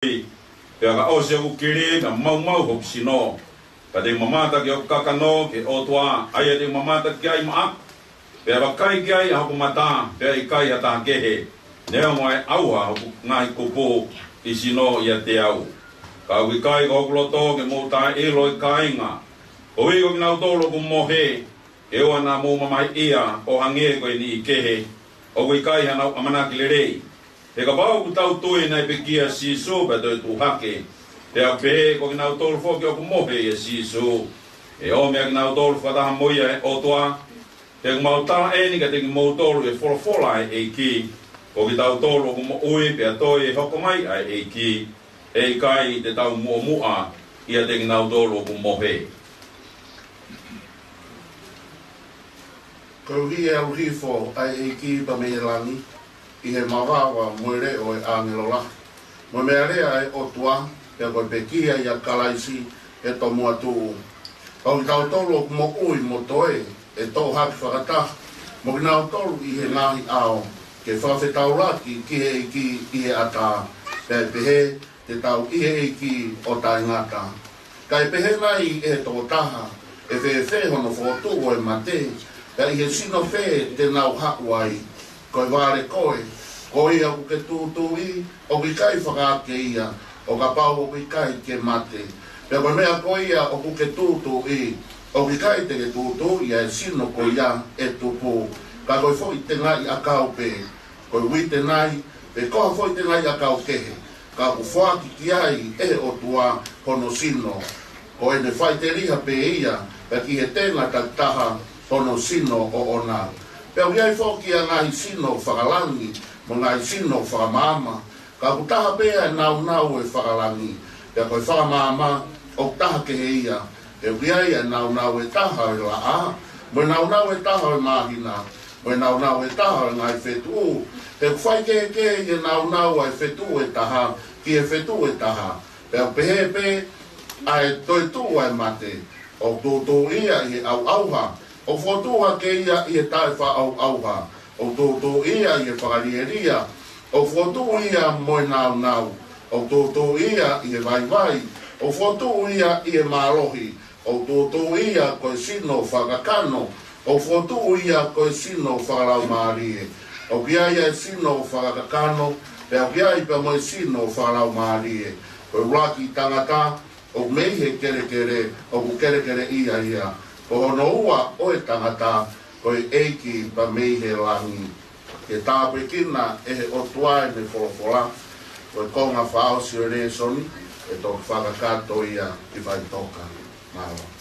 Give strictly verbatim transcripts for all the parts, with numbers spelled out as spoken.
Pea ka ʻosi hoku kili, pea maumau hoku sino. Pea te u mamata ki hoku kakano ki he ʻOtua, ʻa ia te u mamata ki ai maʻaku. Pea vakai ki ai ʻa hoku mata, pea ʻikai ha taha kehe. Neongo ʻa e ʻauha hoku ngaahi kupu ʻi sino ʻiate au. Ka ʻoku ʻikai ko hoku loto ke mou taʻeʻilo, ʻe kāinga, koeʻuhi ko kinautolu ʻoku mohe, ke ʻoua naʻa mou mamahiʻia ʻo hangē ko e niʻihi kehe ʻoku ʻikai hanau ʻamanaki lelei. He kapau ʻoku tau tui naʻe pekia ʻa Sīsū pea toe tuʻu hake, pea pehē ko kinautolu foki ʻoku mohe ʻia Sīsū, ʻe ʻomi ʻa kinautolu fakataha mo ia ʻe he ʻOtua. He ʻoku mau tala eni kiate kimoutolu ʻi he folofola ʻa e ʻEiki, ko kitautolu ʻoku moʻui pea toe hoko mai ʻa e ʻEiki, ʻe ʻikai te tau muʻomuʻa ʻiate kinautolu ʻoku mohe. Koeʻuhi ʻe ʻalu hifo ʻa e ʻEiki pea mei he langi, ʻi he mavava mo e leʻo ʻo e ʻāngelo lahi, mo e meʻalea ʻa e ʻOtua, pea ko e pekia ʻia Kalaisi ʻe tomuʻa tuʻu. Pea ko kitautolu ʻoku moʻui mo toe, ʻe toʻo hake fakataha mo kinautolu ʻi he ngaahi ʻao, ke fakafetaulaki ki he ʻEiki ʻi he ʻatā, pea ʻe pehē te tau ʻi he ʻEiki ʻo taʻengata. Kae pehē nai ʻe he tokotaha, ʻe fēfē hono fokotuʻu ʻo e mate? Pea ʻi he sino fē te nau haʻu ai? Ko e vale koe, ko ia ʻoku ke tūtuuʻi, ʻoku ʻikai fakaake ia, ʻo kapau ʻoku ʻikai ke mate. Pea ko e meʻa ko ia ʻoku ke tūtuuʻi, ʻoku ʻikai te ke tūtuuʻi ʻa e sino ko ia ʻe tupu, ka ko e foʻi tengaʻi ʻakau pē. Ko e uite nai, pe ko ha foʻi tengaʻi ʻakau kehe, ka ʻoku foaki ki ai ʻe he ʻOtua hono sino, ko ʻene faʻiteliha pē ia, pea ki he tenga takitaha hono sino ʻoʻona. Pea ʻoku ʻi ai foki ʻa e ngaahi sino fakalangi, mo e ngaahi sino fakamaama, ka ʻoku taha pē ʻa e nāunau ʻo e fakalangi, pea ko e fakamaama ʻoku taha kehe ia. He ʻoku ʻi ai ʻa e nāunau ʻe taha ʻo e laʻā, mo e nāunau ʻe taha ʻo e māhina, mo e nāunau ʻe taha ʻo e ngaahi fetuʻu. He ʻoku faikehekehe ʻi he nāunau ʻa e fetuʻu ʻe taha ki he fetuʻu ʻe taha. Pea ʻoku pehē pē ʻa e toetuʻu ʻa e mate, ʻoku tūtuuʻi ia ʻi he ʻauʻauha, ʻoku fokotuʻu hake ia ʻi he taʻefaʻaʻauʻauha, ʻoku tūtuuʻi ia ʻi he fakalielia, ʻoku fokotuʻu ia mo e nāunau, ʻoku tūtuuʻi ia ʻi he vaivai, ʻoku fokotuʻu ia ʻi he mālohi, ʻoku tūtuuʻi ia ko e sino fakakakano, ʻoku fokotuʻu ia ko e sino fakalaumālie. ʻOku ʻi ai ʻa e sino fakakakano, pea ʻoku ʻi ai pea mo e sino fakalaumālie. Ko e ʻuluaki tangata ʻoku mei he kelekele, ʻoku kelekeleʻia ia. Ko hono ua ʻo e tangata, ko e ʻEiki pea mei he langi. Ke tāpuekina ʻe he ʻOtua ʻene folofola. Ko e konga fakaʻosi ʻo e lēsoni, ʻe toki fakakakato ia ki faʻitoka. Mālō.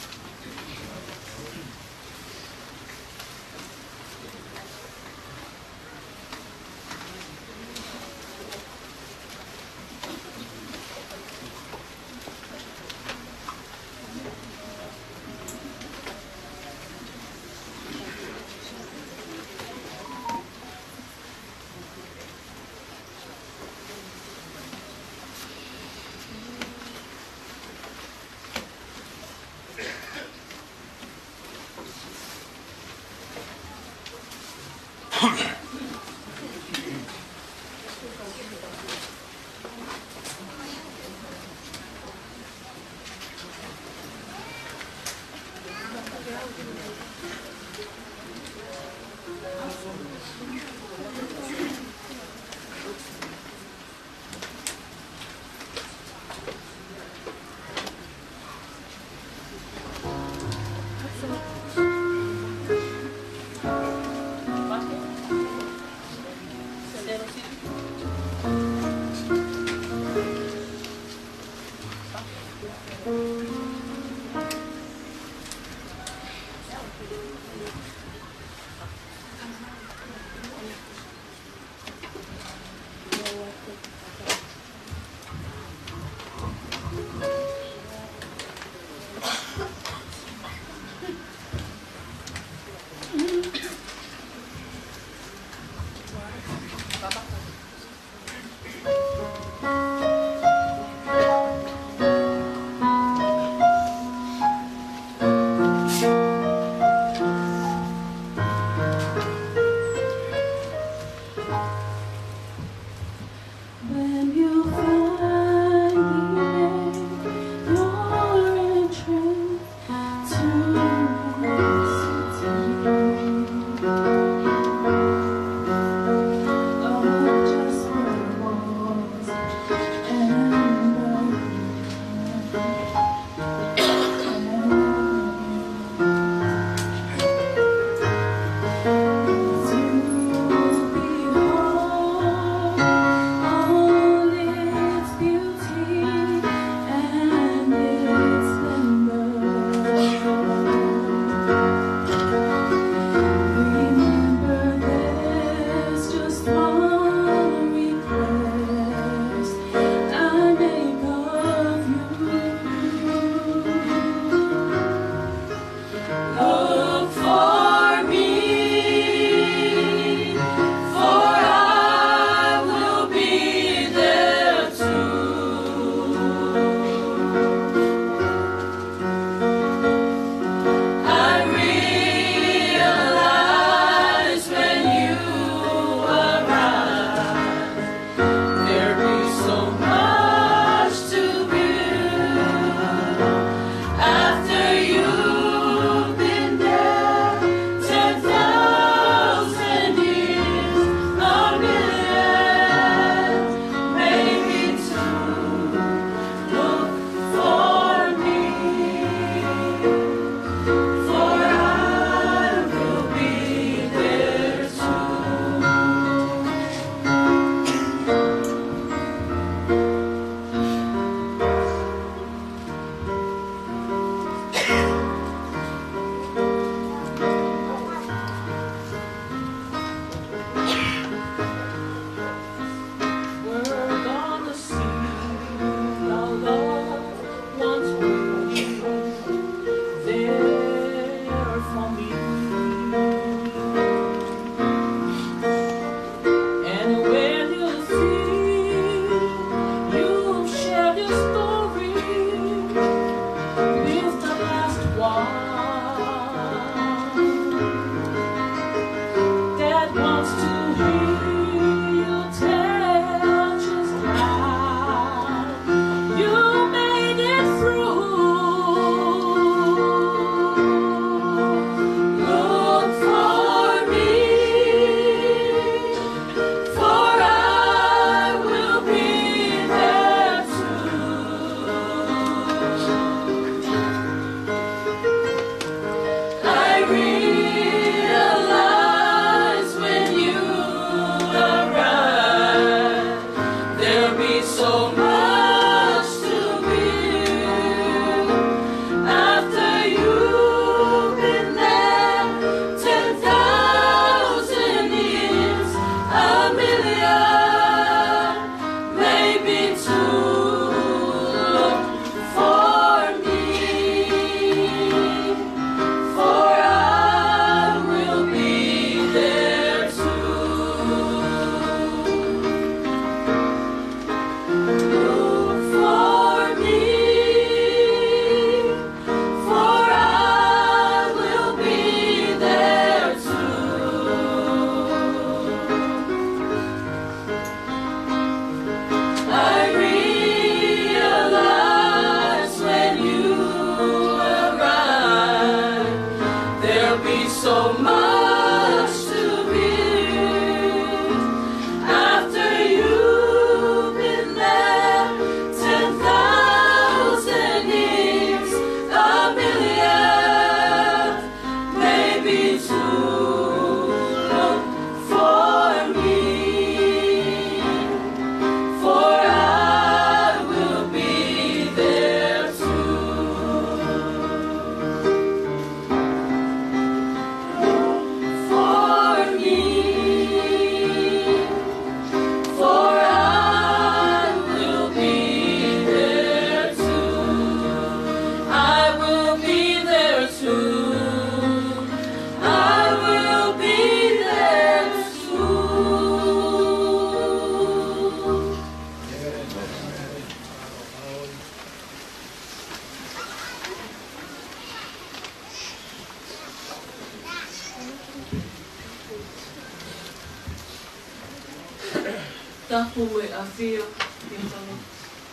Tapu mo e ʻafio ʻi hotau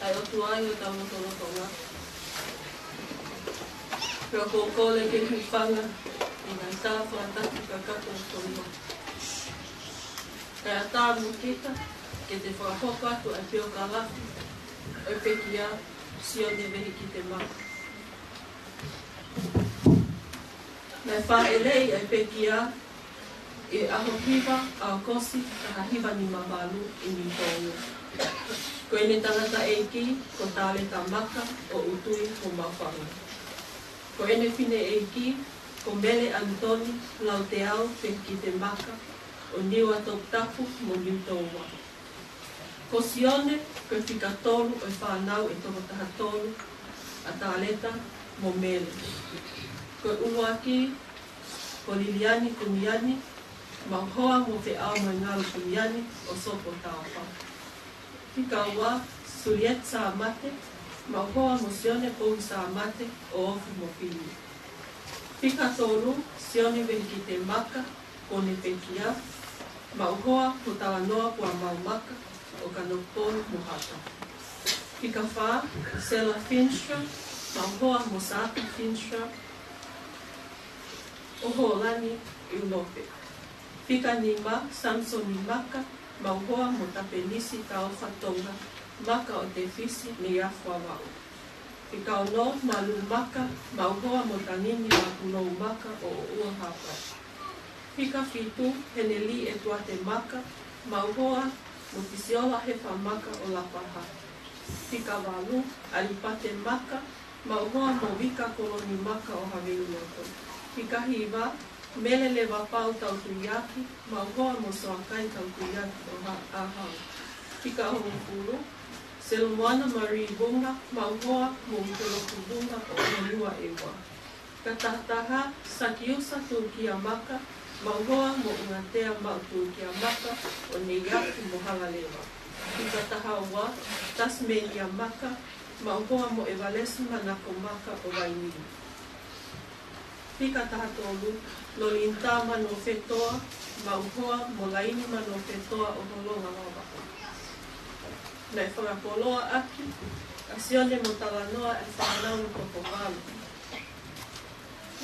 ʻOtua ʻi hotau lotolotonga. Pea ʻoku ou kole ke u hūfanga ʻi he ngaahi tā fakatapu kakato ʻo e fonua. Kae ʻatā mo kita ke te fakahoko atu ʻa e piokalafi ʻo e pekia Sione Vehikite Maka. Naʻe fāʻeleʻi ʻa e pekia ʻi he ʻaho hiva ʻo ʻAokosi taha hiva nima valu ʻi Niutōua. Ko ʻene tangataʻeiki ko Taleta Maka ʻo Utui mo Maʻufanga. Ko ʻene fineʻeiki ko Mele ʻAnitoni Lauteau Vehikite Maka ʻo Niuatoputapu mo Niutōua. Ko Sione ko e fika tolu ʻo e fānau ʻe toko taha tolu ʻa Taleta mo Mele. Ko e ʻuluaki ko Liliani Kumiani, Mauhoa mo Feʻaomoengalu Kumiani ʻo Sopo Taufa. Fika ua, Suliet Sāmate, Mauhoa mo Sione Povi Sāmate ʻo Ofi mo Fili. Fika tolu, Sione Vehikite Maka, ko ʻene pekia, Mauhoa mo Talanoa Puamau Maka ʻo Kanokupolu mo Hata. Fika fā, Sela Finstra, Mauhoa mo Sāpi Finstra ʻo Hōlani ʻIulope. Fika nima, Samisoni Maka, Mauhoa mo Tapenisi Taufa Tonga Maka ʻo Tefisi mei Afuavaʻu. Fika ono, Malu Maka, Mauhoa mo Tanini Makulou Maka ʻo ʻOua Hapa. Fika fitu, Heneli ʻEtuate Maka, Mauhoa mo Fisiola Hefa Maka ʻo Lapaha. Fika valu, ʻAlipate Maka, Mauhoa mo Vika Koloni Maka ʻo Haveiloto. Fika hiva, Mele Levapau Tautuiaki, Mauhoa mo Soakai Tautuiaki ʻo Ha-, ʻAhau. Fika hongofulu, Selomoana Marie Vunga, Mauhoa mo Uteloku Vunga ʻo Honua ʻEua. Fika taha taha, Sakiusa Tukia Maka, Mauhoa mo ʻUngatea Maʻu Tukia Maka ʻo Neiafu mo Halaleva. Fika taha ua, Tasmenia Maka, Mauhoa mo ʻEvalesi Manako Maka ʻo Vainī. Fika taha tolu, Lolinita Manofetoa, Mauhoa mo Laini Manofetoa ʻo Holonga Vavaʻu. Naʻe fakakoloa ʻaki ʻa Sione mo Talanoa ʻa e fānau ʻe toko valu.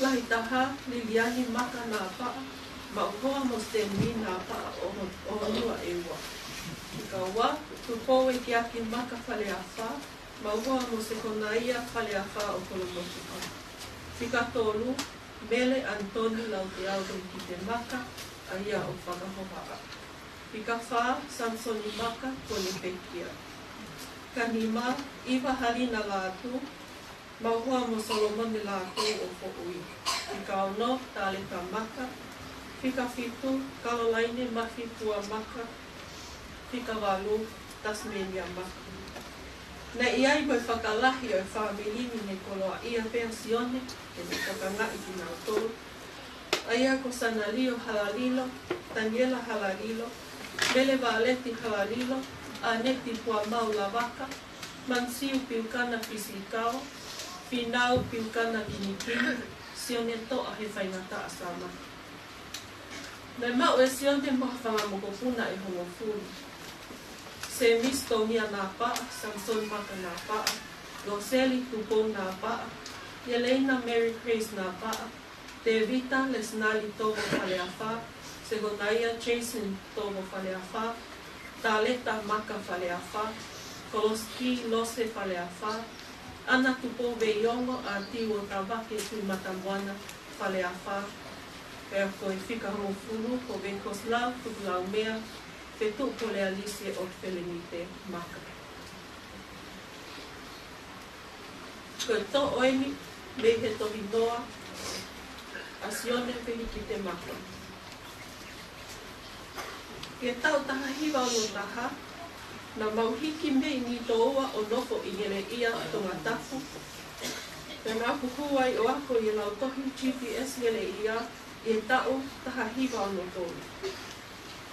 Lahi taha, Liliani Maka Napaʻa, Mauhoa mo Stanley Napaʻa ʻo Ho-, ʻo Honua ʻEua. Fika ua, Tupou ʻEkiaki Maka Faleafa, Mauhoa mo Sekonaia Faleafa ʻo Kolomotuʻa. Fika tolu, Mele ʻAnitoni Lauteau Vehikite Maka, ʻa ia ʻoku fakahohaʻa. Fika fā, Samisoni Maka, ko ʻene pekia. Fika nima, ʻIva Halina Lātū, Mauhoa mo Solomone Lātū ʻo Foʻui. Fika ono, Taleta Maka. Fika fitu, Kalolaine Mafi Pua Maka. Fika valu, Tasmenia Maka. Naʻe ʻi ai mo e fakalahi ʻo e fāmili ni ne koloaʻia pē ʻa Sione ke ne tokangaʻi kinautolu, ʻa ia ko Sanalio Halalilo, Taniela Halalilo, Mele Valeti Halalilo, ʻAneti Puamau Lavaka, Mansiu Piukana Fisikao, Finau Piukana Kinikini, Sione Toʻa he faingataʻa Sāmata. Naʻe maʻu ʻe Sione mo ha fanga mokopuna ʻe hongofulu. Semisi Tongia Napaʻa, Samisoni Maka Napaʻa, Loseli Tupou Napaʻa, Ieleina Mary Grace Napaʻa, Tēvita Lesinali Tovo Faleafa, Sekonaia Jason Tovo Faleafa, Taleta Maka Faleafa, Kolosiki Lose Faleafa, ʻAna Tupou Veiongo, ʻAtiu ʻo Tavake Tuʻimatamoana Faleafa, pea ko e fika hongofulu ko Veikosilau Tukulaumea Fetuʻupolealisi ʻo Felenite Maka. Ko e toʻo eni mei he tohi noa ʻa Sione Vehikite Maka. ʻI he taʻu taha hiva ono taha, naʻa mau hiki mei Niutōua ʻo nofo ʻi Ngeleʻia, Tongatapu. Pea naʻa ku hū ai ʻo ako ʻi he lautohi G P S Ngeleʻia ʻi he taʻu taha hiva ono tolu.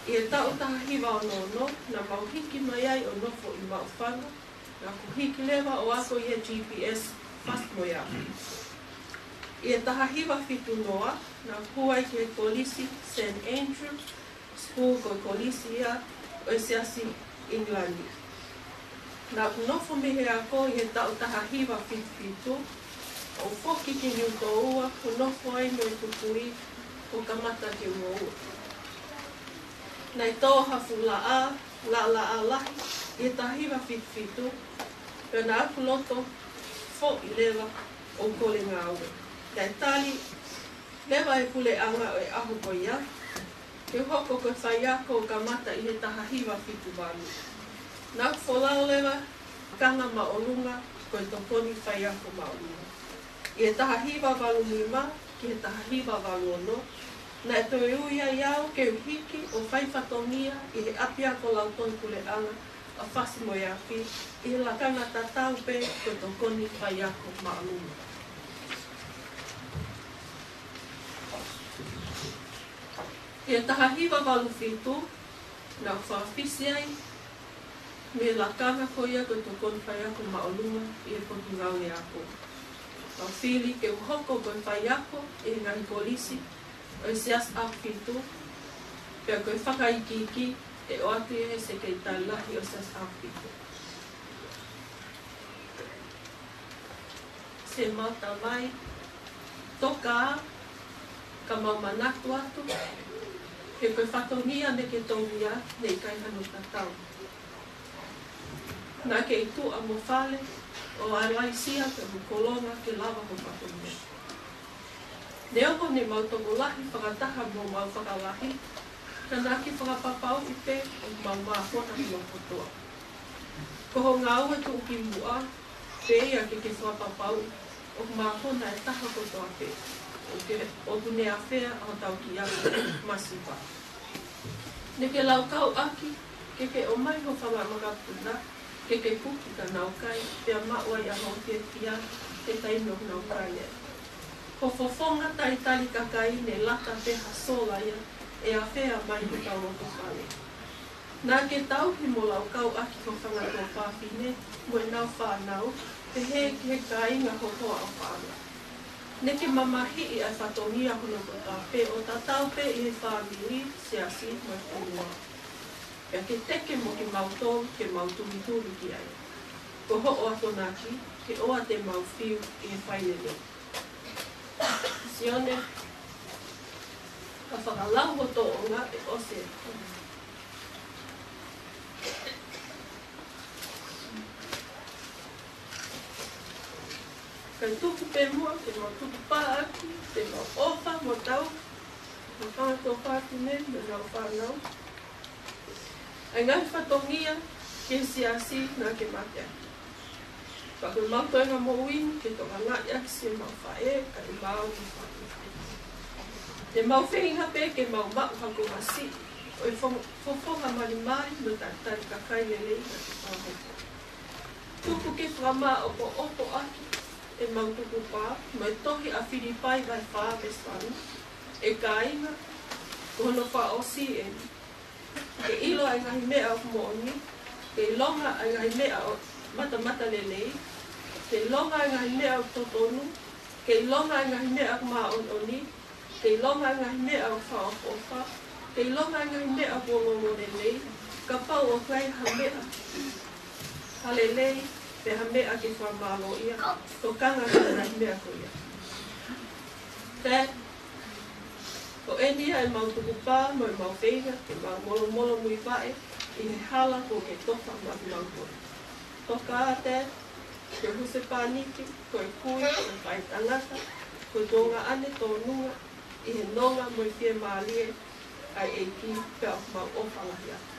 ʻI he taʻu taha hiva ono ono, naʻa mau hiki mai ai ʻo nofo ʻi Maʻufanga, naʻa ku hiki leva ʻo ako ʻi he G P S Fast Moya. ʻI he taha hiva fitu noa, naʻa ku hū ai ki he Kolisi Saint Andrew School, ko e kolisi ia ʻo e Siasi ʻIngilani. Naʻá ku nofo mei he ako ʻi he taʻu taha hiva fitu fitu, ʻo foki ki Niutoua, ʻo nofo ai mei he tukui ʻo kamata ke u ngoue. Naʻe tō ha fuʻu laʻā, laʻā, laʻā lahi ʻi he taha hiva fitu fitu, pea naʻá ku loto foʻi leva ʻo kole ngāue. Naʻe tali leva ʻe he puleʻanga ʻo e ʻaho ko ia ke u hoko ko e faiako ʻo kamata ʻi he taha hiva fitu valu. Naʻá ku folau leva ki he lakanga māʻolunga ko e tokoni faiako māʻolunga. ʻI he taha hiva valu nima ki he taha hiva valu ono, naʻe toe ui ai au ke u hiki ʻo fai fatongia ʻi he ʻapiako lautohi puleʻanga ʻa Fasi mo e Afi, ʻi he lakanga tatau pē ko e tokoni faiako māʻolunga. ʻI he taha hiva valu fitu, naʻá ku fakafisi ai mei he lakanga ko ia ko e tokoni faiako māʻolunga ʻi he Potungāue Ako. Naʻá ku fili ke u hoko ko e faiako ʻi he ngaahi kolisi ʻo e Siasi ʻAhofitu, pea ko e fakaikiiki ʻe ʻoatu ia ʻe he Sekelitali Lahi ʻo e Siasi ʻAhofitu. Siʻemau Tamai, toka ā ka mau manatu atu, he ko e fatongia naʻá ke toʻo ia naʻe ʻikai hano tatau. Naʻá ke ʻi tuʻa mo fale, ʻo ʻalaisia pea mo Kolonga ke lava ho fatongia. Neongo ne mau tokolahi fakataha mo homau fakalahi, ka naʻá ke fakapapauʻi pē ʻoku mau mākona hono kotoa. Ko ho ngāue tuʻukimuʻa pē ia ke ke fakapapauʻi ʻoku mākona e taha kotoa pē, ʻoku ke, ʻoku ne afea ʻa hotau kiʻi ako masiva. Naʻá ke laukau ʻaki ke ke ʻomai ho fanga makapuna ke ke puke ka nau kai, pea maʻu ai ʻa hoʻo fiefia he taimi ʻoku nau kai ai. Ho fofonga talitali kakai ne lata pē ha sola ia ʻe afea mai hotau loto fale. Naʻá ke tauhi mo laukau ʻaki ho fanga tuofāfine mo ʻenau fānau, pehē ki he kāinga ho hoa ʻofaʻanga. Naʻá ke mamahiʻi ʻa e fatongia hono kotoa pē ʻo tatau pē ʻi he fāmili, siasi mo e fonua. Pea ke teke mo kimautolu ke mau tūʻulutui ki ai. Ko hoʻo akonaki ke ʻoua te mau fiu ʻi he failelei. Sione, ka fakalau ho tōʻonga ʻe ʻosi. Kae tuku pē muʻa ke mau tukupā ʻaki, te mau ʻofa mo tauhi ho fanga tuofāfine mo ʻenau fānau. ʻA e ngaahi fatongia ki he siasi naʻá ke mate ʻaki. Pea ko ʻemau toenga moʻui ni ke tokangaʻi ʻaki siʻemau faʻē kae maau mo faʻē. Te mau feinga pē ke mau maʻu ha konga siʻi ʻo e fo-, fofonga malimali mo talitali kakai lelei naʻá ke fakahoko. Tuku ke fakamāʻopoʻopo ʻaki ʻemau tukupā mo e tohi ʻa Filipai vahe fā veesi valu: ʻE kāinga, ko hono fakaʻosi eni, ke ʻilo ʻa e ngaahi meʻa ʻoku moʻoni, ke ʻilonga ʻa e ngaahi meʻa ʻoku matamatalelei, ke ʻilonga ʻa e ngaahi meʻa ʻoku totonu, ke ʻilonga ʻa e ngaahi meʻa ʻoku māʻoniʻoni, ke ʻilonga ʻa e ngaahi meʻa ʻoku fakaʻofoʻofa, ke ʻilonga ʻa e ngaahi meʻa ʻoku ongoongolelei, kapau ʻoku ai ha meʻa, ha lelei, pe ha meʻa ke fakamālōʻia, tokanga ki he ngaahi meʻa ko ia. Pea ko eni ia ʻemau tukupā mo ʻemau feinga ke mau molomolomuivaʻe ʻi he hala kuo ke tofa maʻa kimautolu. Toka ā, Ted, ko e husepāniti, ko e kui, ko e faʻētangata, ko e tuongaʻane tōnunga ʻi he nonga mo e fiemālie ʻa e ʻEiki, pea ʻoku mau ʻofa lahi atu.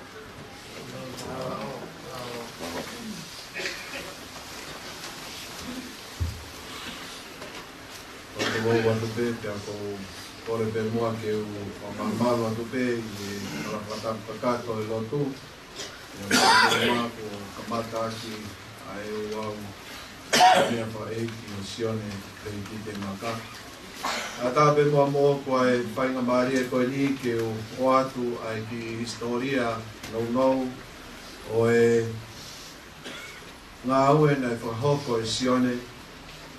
ʻOku ou ʻoatu pē, pea ʻoku ou kole pē muʻa ke u fakamālō atu pē ʻi he hala fakatapu kakato ʻi lotu. ʻIo, mālō, kuo kamata ʻaki ʻa e ouau meʻa fakaʻeiki ʻo Sione Leikite Maka. ʻAtā pē muʻa moʻoku ʻa e faingamālie ko eni ke u ʻoatu ʻa e kiʻi hisitōlia nounou ʻo e ngāue naʻe fakahoko ʻe Sione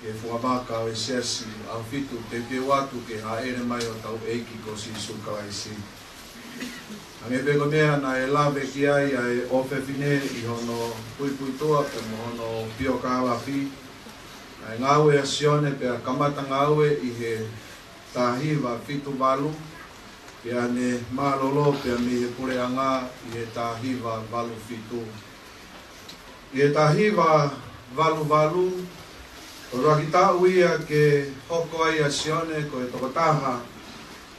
ki he funga maka ʻo e Siasi ʻAhofitu, teuteu atu ki he hāʻele mai hotau ʻEiki ko Sīsū Kalaisi. Hangē pē ko e meʻa naʻe lave ki ai ʻa e ʻofefine ʻi hono puipuituʻa pea mo hono piokālafi, ʻa e ngāue ʻa Sione pea kamata ngāue ʻi he taha hiva fitu valu, pea ne mālōlō pea mei he puleʻanga ʻi he taha hiva valu fitu. ʻI he taha hiva valu valu, ko e ʻuluaki taʻu ia ke hoko ai ʻa Sione ko e tokotaha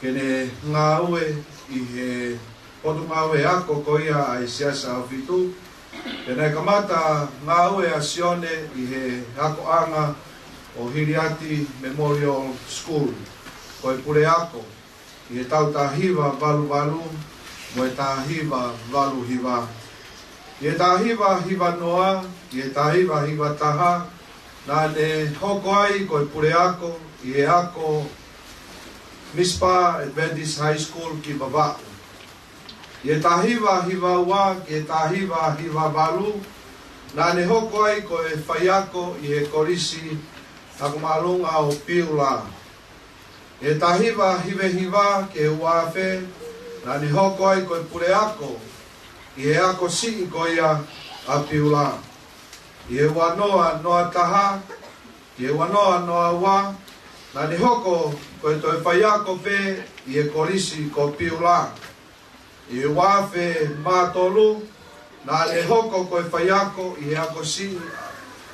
ke ne ngāue ʻi he potungāue ako ko ia ʻa e Siasi ʻAhofitu. Pea naʻe kamata ngāue ʻa Sione ʻi he akoʻanga ʻo Hiliati Memorial School, ko e puleako, ʻi he taʻu taha hiva valu valu mo e taha hiva valu hiva. ʻI he taha hiva hiva noa, ʻi he taha hiva hiva taha, naʻa ne hoko ai ko e puleako ʻi he ako Mizpah Adventist High School ki Vavaʻu. ʻI he taha hiva hiva ua ki he taha hiva hiva valu, naʻa ne hoko ai ko e faiako ʻi he Kolisi Ako Māʻolunga ʻo Piula. ʻI he taha hiva hiva hiva ki he ua afe, naʻa ne hoko ai ko e puleako ʻi he ako siʻi ko ia ʻa Piula. ʻI he ua noa noa taha ki he ua noa noa ua, naʻa ne hoko ko e toe faiako pē ʻi he Kolisi ko Piula. ʻI he ua afe mā tolu, naʻa ne hoko ko e faiako ʻi he ako siʻi,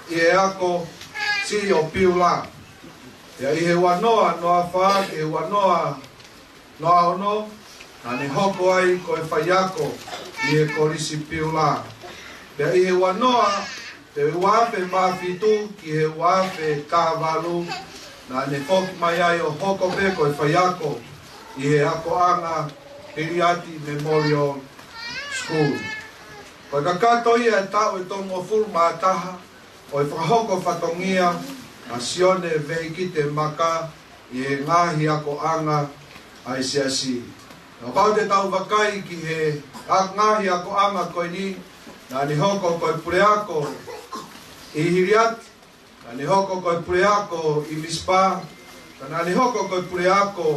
ʻi he ako siʻi ʻo Piula. Pea ʻi he ua noa noa fā ki he ua noa noa ono, naʻa ne hoko ai ko e faiako ʻi he Kolisi Piula. Pea ʻi he ua noa, pea ua afe mā fitu ki he ua afe taha valu, naʻa ne foki mai ai ʻo hoko pē ko e faiako ʻi he akoʻanga Hiliati Memorial School. Ko e kakato ia e taʻu ʻe tolungofulu mā taha ʻo e fakahoko fatongia ʻa Sione Veikite Maka ʻi he ngaahi akoʻanga ʻa e Siasi. Naʻa kapau te tau vakai ki he a-, ngaahi akoʻanga ko eni, naʻa ne hoko ko e puleako ʻi Hiliati, naʻa ne hoko ko e puleako ʻi Mizpah, pea naʻa ne hoko ko e puleako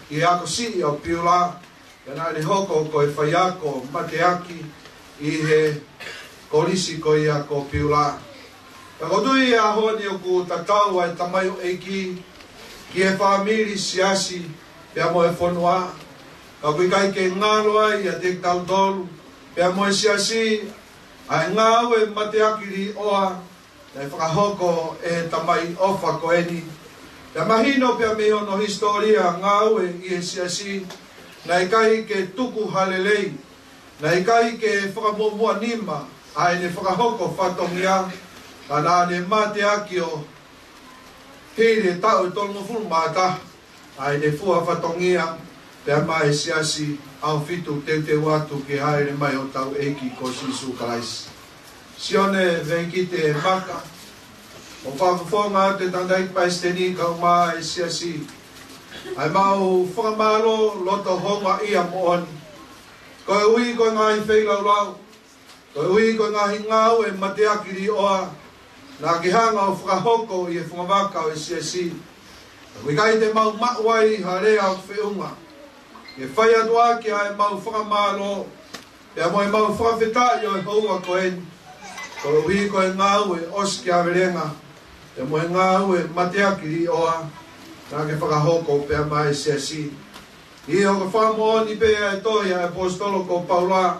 ʻi he ako siʻi ʻo Piula, pea naʻa ne hoko ko e faiako mateaki ʻi he Kolisi ko ia ko Piula. Pea ʻoku ou tui he ʻaho ni ʻoku tatau ʻa e tamaioʻeiki ki he fāmili, Siasi, pea mo e fonua. Ka ʻoku ʻikai ke ngalo ai ʻiate kitautolu pea mo e Siasi ʻa e ngāue mateaki līʻoa naʻe fakahoko ʻe he tamai ʻofa ko eni. Pea mahino pea mei hono hisitōlia ngāue ʻi he Siasi, naʻe ʻikai ke tuku ha lelei, naʻe ʻikai ke fakamuʻomuʻa nima ʻa ʻene fakahoko fatongia, ka naʻa ne mateaki ʻo hili e taʻu ʻe tolungofulu mā taha ʻa ʻene fua fatongia pea maʻa e Siasi ʻAhofitu, teuteu atu ke hāʻele mai hotau ʻEiki ko Sīsū Kalaisi. Sione Veikite Maka, ʻoku fakafofonga atu e tangataʻeiki palesiteni kae ʻumaʻā e Siasi ʻa e mau fakamālō loto houngaʻia moʻoni. Koeʻuhi ko e ngaahi feilaulau, koeʻuhi ko e ngaahi ngāue mateaki līʻoa naʻa ke hanga ʻo fakahoko ʻi he fungavaka ʻo e Siasi. Ka ʻoku ʻikai te mau maʻu ai ha lea ʻoku feʻunga ke fai atu ʻaki ʻa e mau fakamālō pea mo e mau fakafetaʻi ʻo e houa ko eni, koeʻuhi ko e ngāue ʻosikiavelenga pea mo e ngāue mateaki līʻoa naʻa ke fakahoko pea maʻa e Siasi. ʻI hoʻo fakamoʻoni pē ʻa e tohi ʻa e ʻaposetolo ko Paula,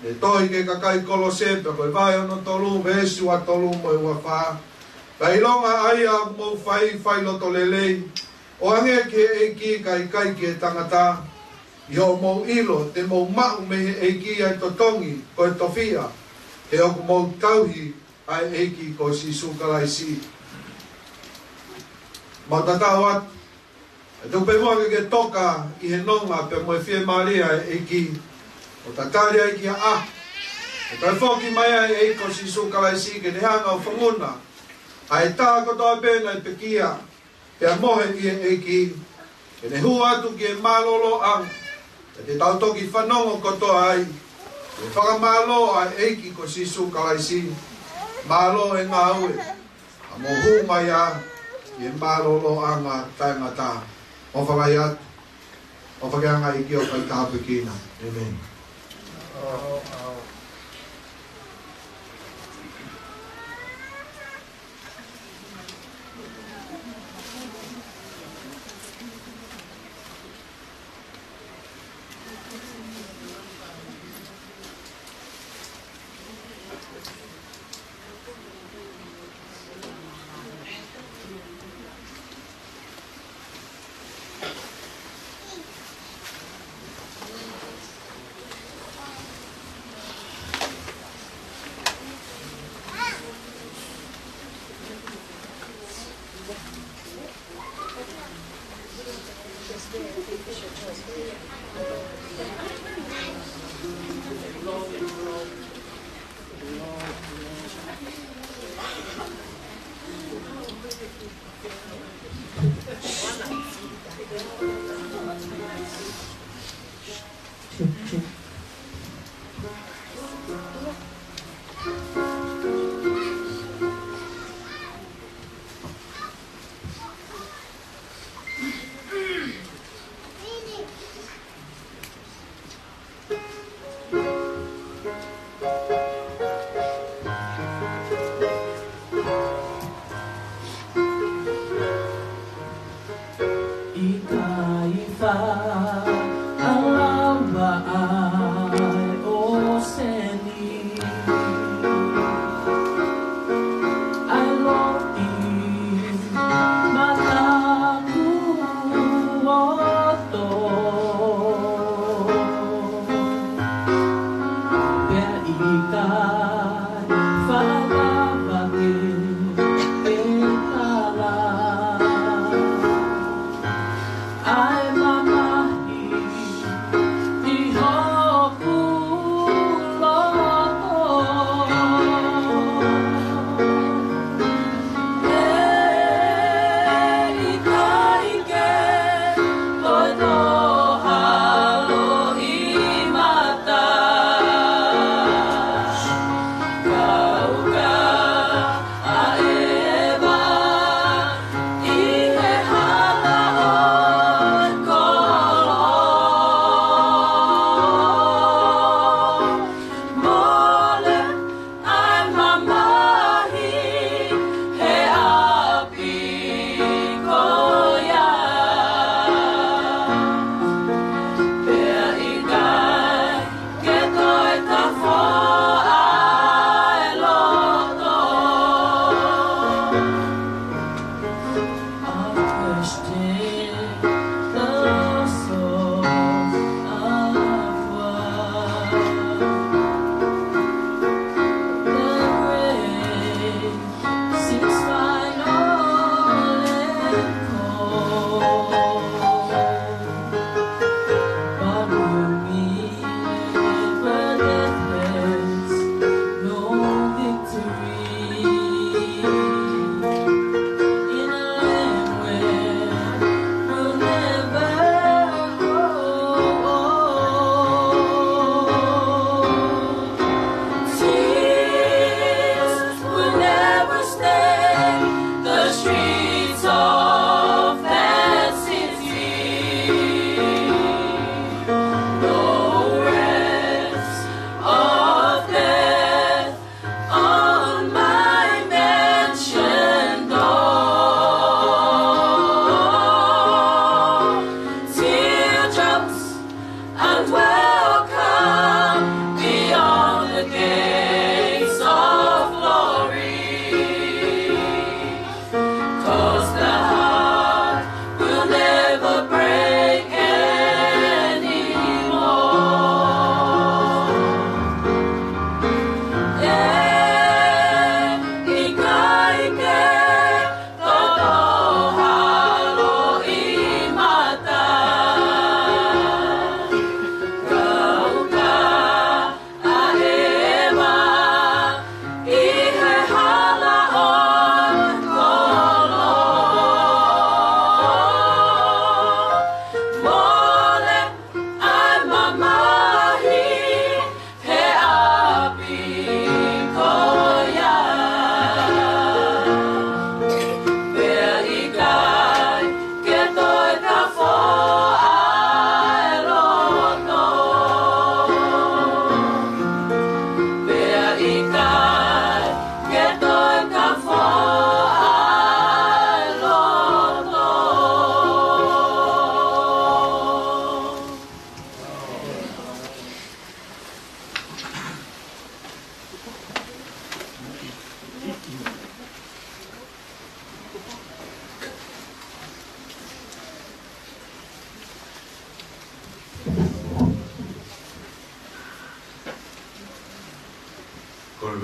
ʻi he tohi ki he kakai Kolose, pea ko e vahe hono tolu, veesi ua tolu mo e ua fā. Kae ʻilonga ʻa ia ʻoku mou fai, fai loto lelei, ʻo hangē ki he ʻEiki kae ʻikai ki he tangata, ʻi hoʻomou ʻilo te mou maʻu mei he ʻEiki ʻa e totongi ko e tofiʻa, he ʻoku mou tauhi ʻa e ʻEiki ko Sīsū Kalaisi. Mau tatau atu. ʻE tuku pē muʻa ke ke toka ʻi he nonga pea mo e fiemālie ʻa e ʻEiki, ʻo tatali ai ki he ʻaho ʻe toe foki mai ai e ʻEiki ko Sīsū Kalaisi ke ne hanga ʻo fanguna ʻa e taha kotoa pē naʻe pekia pea mohe ʻi he ʻEiki, ke ne hū atu ki he mālōlōʻanga, pea te tau toki fanongo kotoa ai ki he fakamālō ʻa e ʻEiki ko Sīsū Kalaisi. Mālō e ngāue, ʻa mou hū mai ā ki he mālōlōʻanga taʻengata. ʻOfa mai atu. ʻOfa ke hanga ʻe he ʻEiki ʻo fai tāpuekina. ʻĒmeni. ʻIkai faʻa lava ʻa e ʻōseni, ʻa e loʻi matakuoto, pea ʻikai faʻa lava ke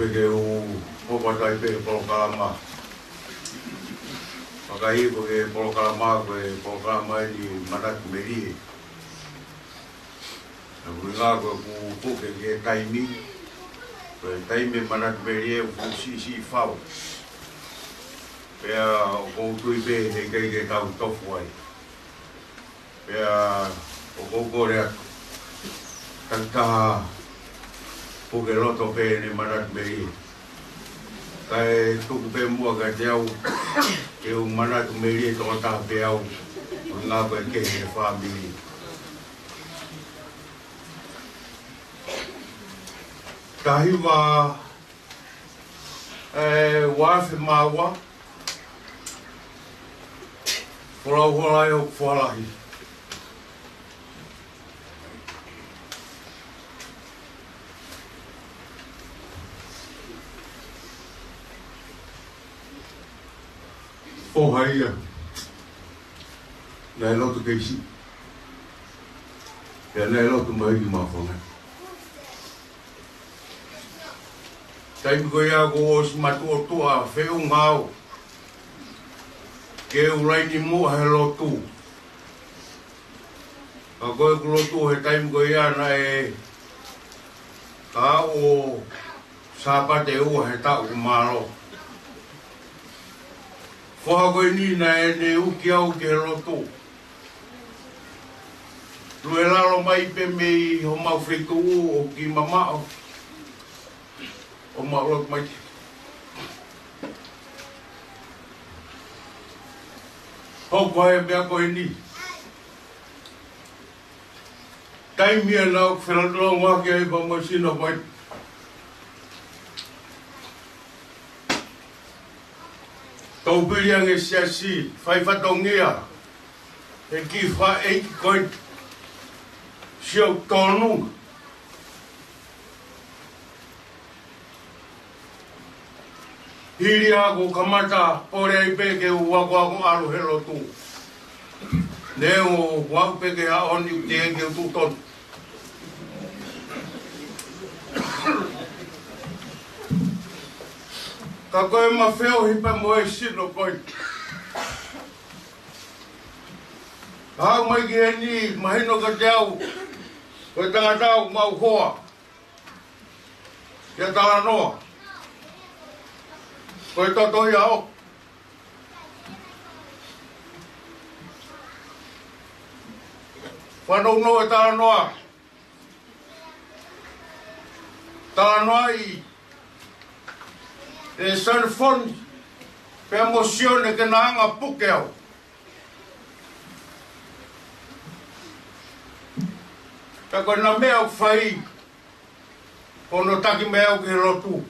Ke u hoko atu ai pē he polokalama. Vakai, ko e polokalama, ko e polokalama eni Manatu Melie. Ko e ʻuhinga ko ʻeku puke ki he taimi, ko e taimi Manatu Melie ʻoku fuʻu siʻisiʻi fau. Pea ʻoku ou tui pē heʻikai ke tau tofu ai. Pea ʻoku ou kole atu, takitaha puke loto pē eni Manatu Melie. Kae tuku pē muʻa kiate au ke u Manatu Melie tokotaha pē au, ʻuhinga ko e kehe he fāmili. Taha hiva, ē, ua afe mā ua, folau hola ʻe hoku foha lahi. Foha ia naʻe lotu kei siʻi, pea naʻe lotu mai ki māfana. Taimi ko ia kuo ʻosi matuʻotuʻa feʻunga au ke u laini muʻa he lotu. Ka ko ʻeku lotu he taimi ko ia naʻe ka ʻo Sāpate ʻe ua he taʻu, mālō. Foha ko eni naʻá ne uki au ki he lotu. Lue lalo mai pē mei homau feituʻu ʻo ki mamaʻo, ʻo mau lotu mai. Hoko ai e meʻa ko eni. Taimi ia naʻá ku felāveʻi ʻaki ai pea mo e sino ko ē. Tau pili ange siasi, fai fatongia he kiʻi faʻē ko ē, sio tonu. Hili ia kuo kamata pole ai pē ke u akoako ʻalu he lotu. Neongo ʻoku ou pehē ke ʻaonga ʻi he ke u tuʻu tonu. Ka ko e mafeo hipa mo e sino ko ē. Haʻu mai ki heni, mahino kiate au, ko e tangata ʻoku mau hoa. Ke talanoa. Ko e toto ia ʻo fanongo e talanoa. Talanoaʻi ʻe Sanifoni pea mo Sione ke na hanga puke au. Pea ko ʻena meʻa ʻoku fai, ko hono taki mai au ki he lotu.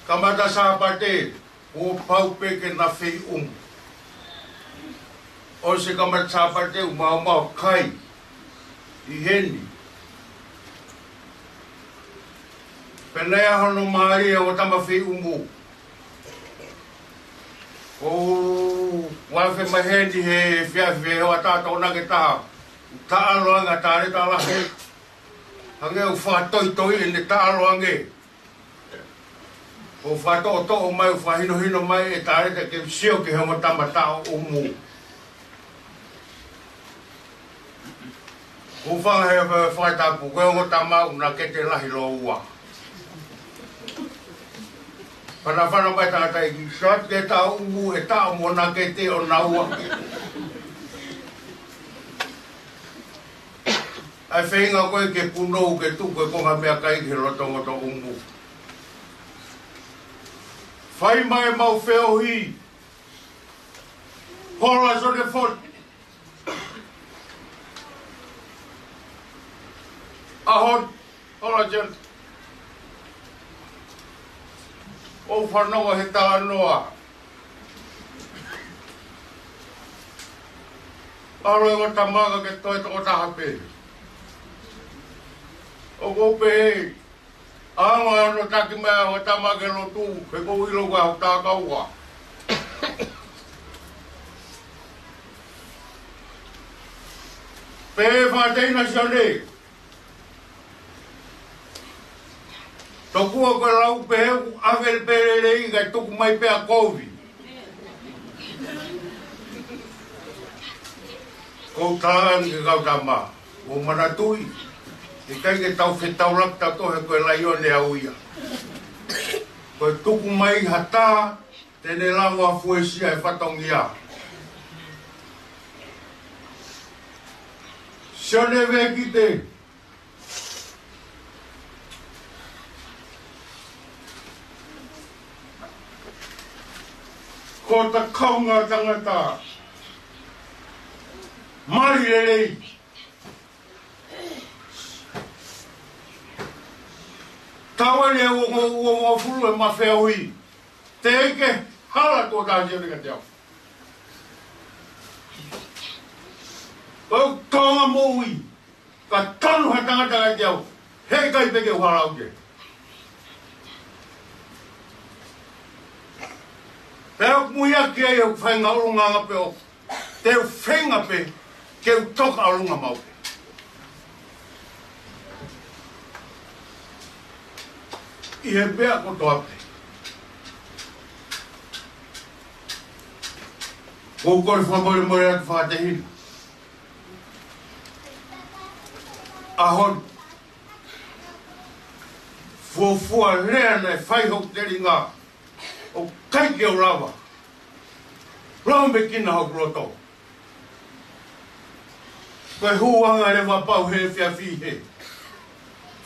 Kamata Sāpate, kuo pau pē ke na feʻumu. ʻOsi e kamata Sāpate ʻoku mau maʻu kai ʻi heni. Pea naʻe ʻi ai hono mālie ʻo e tama feʻumu. ʻOku ou afe mai heni he efiafi he hoʻatā Tokonaki ʻe taha. Taʻalo ange ʻa e talēta lahi. Hangē ʻoku fakatoitoi ʻene taʻalo ange. ʻOku fakatoʻotoʻo mai, ʻoku fakahinohino mai e talēta ke sio ki he ongo tama taʻo ʻumu. ʻOku fanga he fa-, fakatapu, ko e ongo tama ʻoku na kete lahi lōua. Fanafana mai tangataʻeiki, sio atu ki he taʻo ʻumu, ʻe taʻo mo na kete ʻo naua. ʻA e feinga ko ē ke punou ke tuku e konga meʻakai ki he loto ongo tama ʻumu. Fai mai ʻemau feohi. Hola Sanifoni. ʻAho ni, hola John. ʻOu fanongo he talanoa. ʻAlu e ongo tama kae toe tokotaha pē. ʻOku ou pehē, ʻa e ongo ʻa hono taki mai ʻa e ongo tama ki he lotu, he ʻoku ou ʻilo ko e hau takaua. Pehē fakateina Sione. Tokua ko e lau pehē ʻoku ʻave pē lelei kae tuku mai pē ʻa kovi. Ko u talaange ki he kau tama, ʻo manatuʻi, ʻikai ke tau fetaulaki tautolu he ko e laione au ia. Ko e tuku mai ha taha te ne lava ʻo fuesia e fatongia. Sione Vekite, ko hota kaungā tangata mali lelei. Taʻu eni ʻe uongofulu ʻe mafeohi. Teʻeki ke hala tuʻo taha Sione kiate au. Ko e tonga moʻui, ka tonu ha tangata kiate au, heʻikai pē ke u hala au ki ai. Pea ʻoku muiaki ai ʻeku faʻahinga ʻulungaanga pē ʻoku te u feinga pē ke u toka ʻolunga maʻu pē ʻi he meʻa kotoa pē. ʻOku ou kole fakamolemole atu fakatehina. ʻAho ni, fuofua lea naʻe fai hoku telinga, ʻoku ʻikai ke u lava lau mei kina hoku loto. Ko e hū ange leva pau he fiafi he.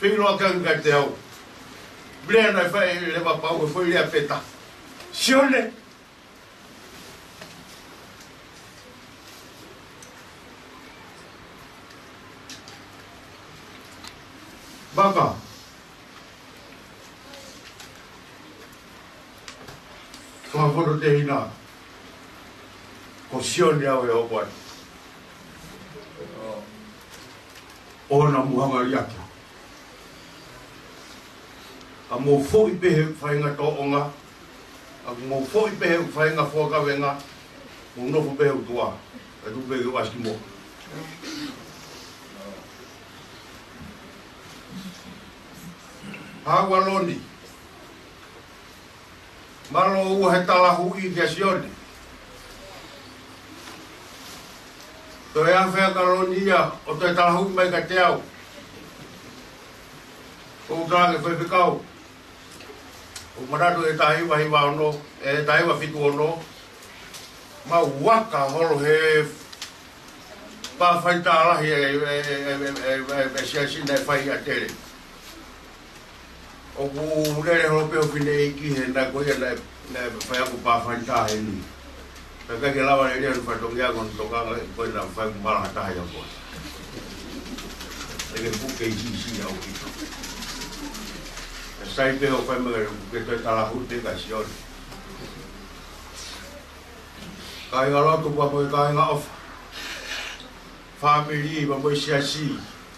Feiloa ke ange kiate au. Lea naʻe fai leva pau he foʻi lea pē taha. Sione. Vaka. Fakafono tehina. Ko Sione au ʻe hopo atu. ʻOua naʻa mou hanga liʻaki au. ʻA mou foʻi pē he faʻahinga tōʻonga. ʻA mou foʻi pē he faʻahinga fuakavenga. Mou nofo pē he ʻOtua. ʻE tuku pē ke u ʻasi ki muʻa. Hau ʻa Loni. Mālō ʻaupito he talahuʻi kia Sione. Toe ʻave ʻa Loni ia ʻo toe talahuʻi mai kiate au. ʻOku ou talaange faifekau. ʻOku ou manatu he taha hiva hiva ono, ʻe taha hiva fitu ono. Mau vaka holo he pā faitā lahi ʻe, ʻe, ʻe siasi naʻe fai ʻa Tele. ʻOku lele holo pē ʻo fineʻeiki he naʻe ko ia naʻe, naʻe fai ʻaku pā faitā heni. Ka ʻikai ke lava lele ʻa e fatongia ko ʻene tokanga ko ē naʻe fai ʻaku mala ha taha ia ko ē. ʻE ke puke i sisi au ki. ʻE sai pē ʻo fai mai ke toe talahuʻi pē kia Sione. Kāinga lotu pea mo e kāinga ʻofa. Fāmili pea mo e siasi,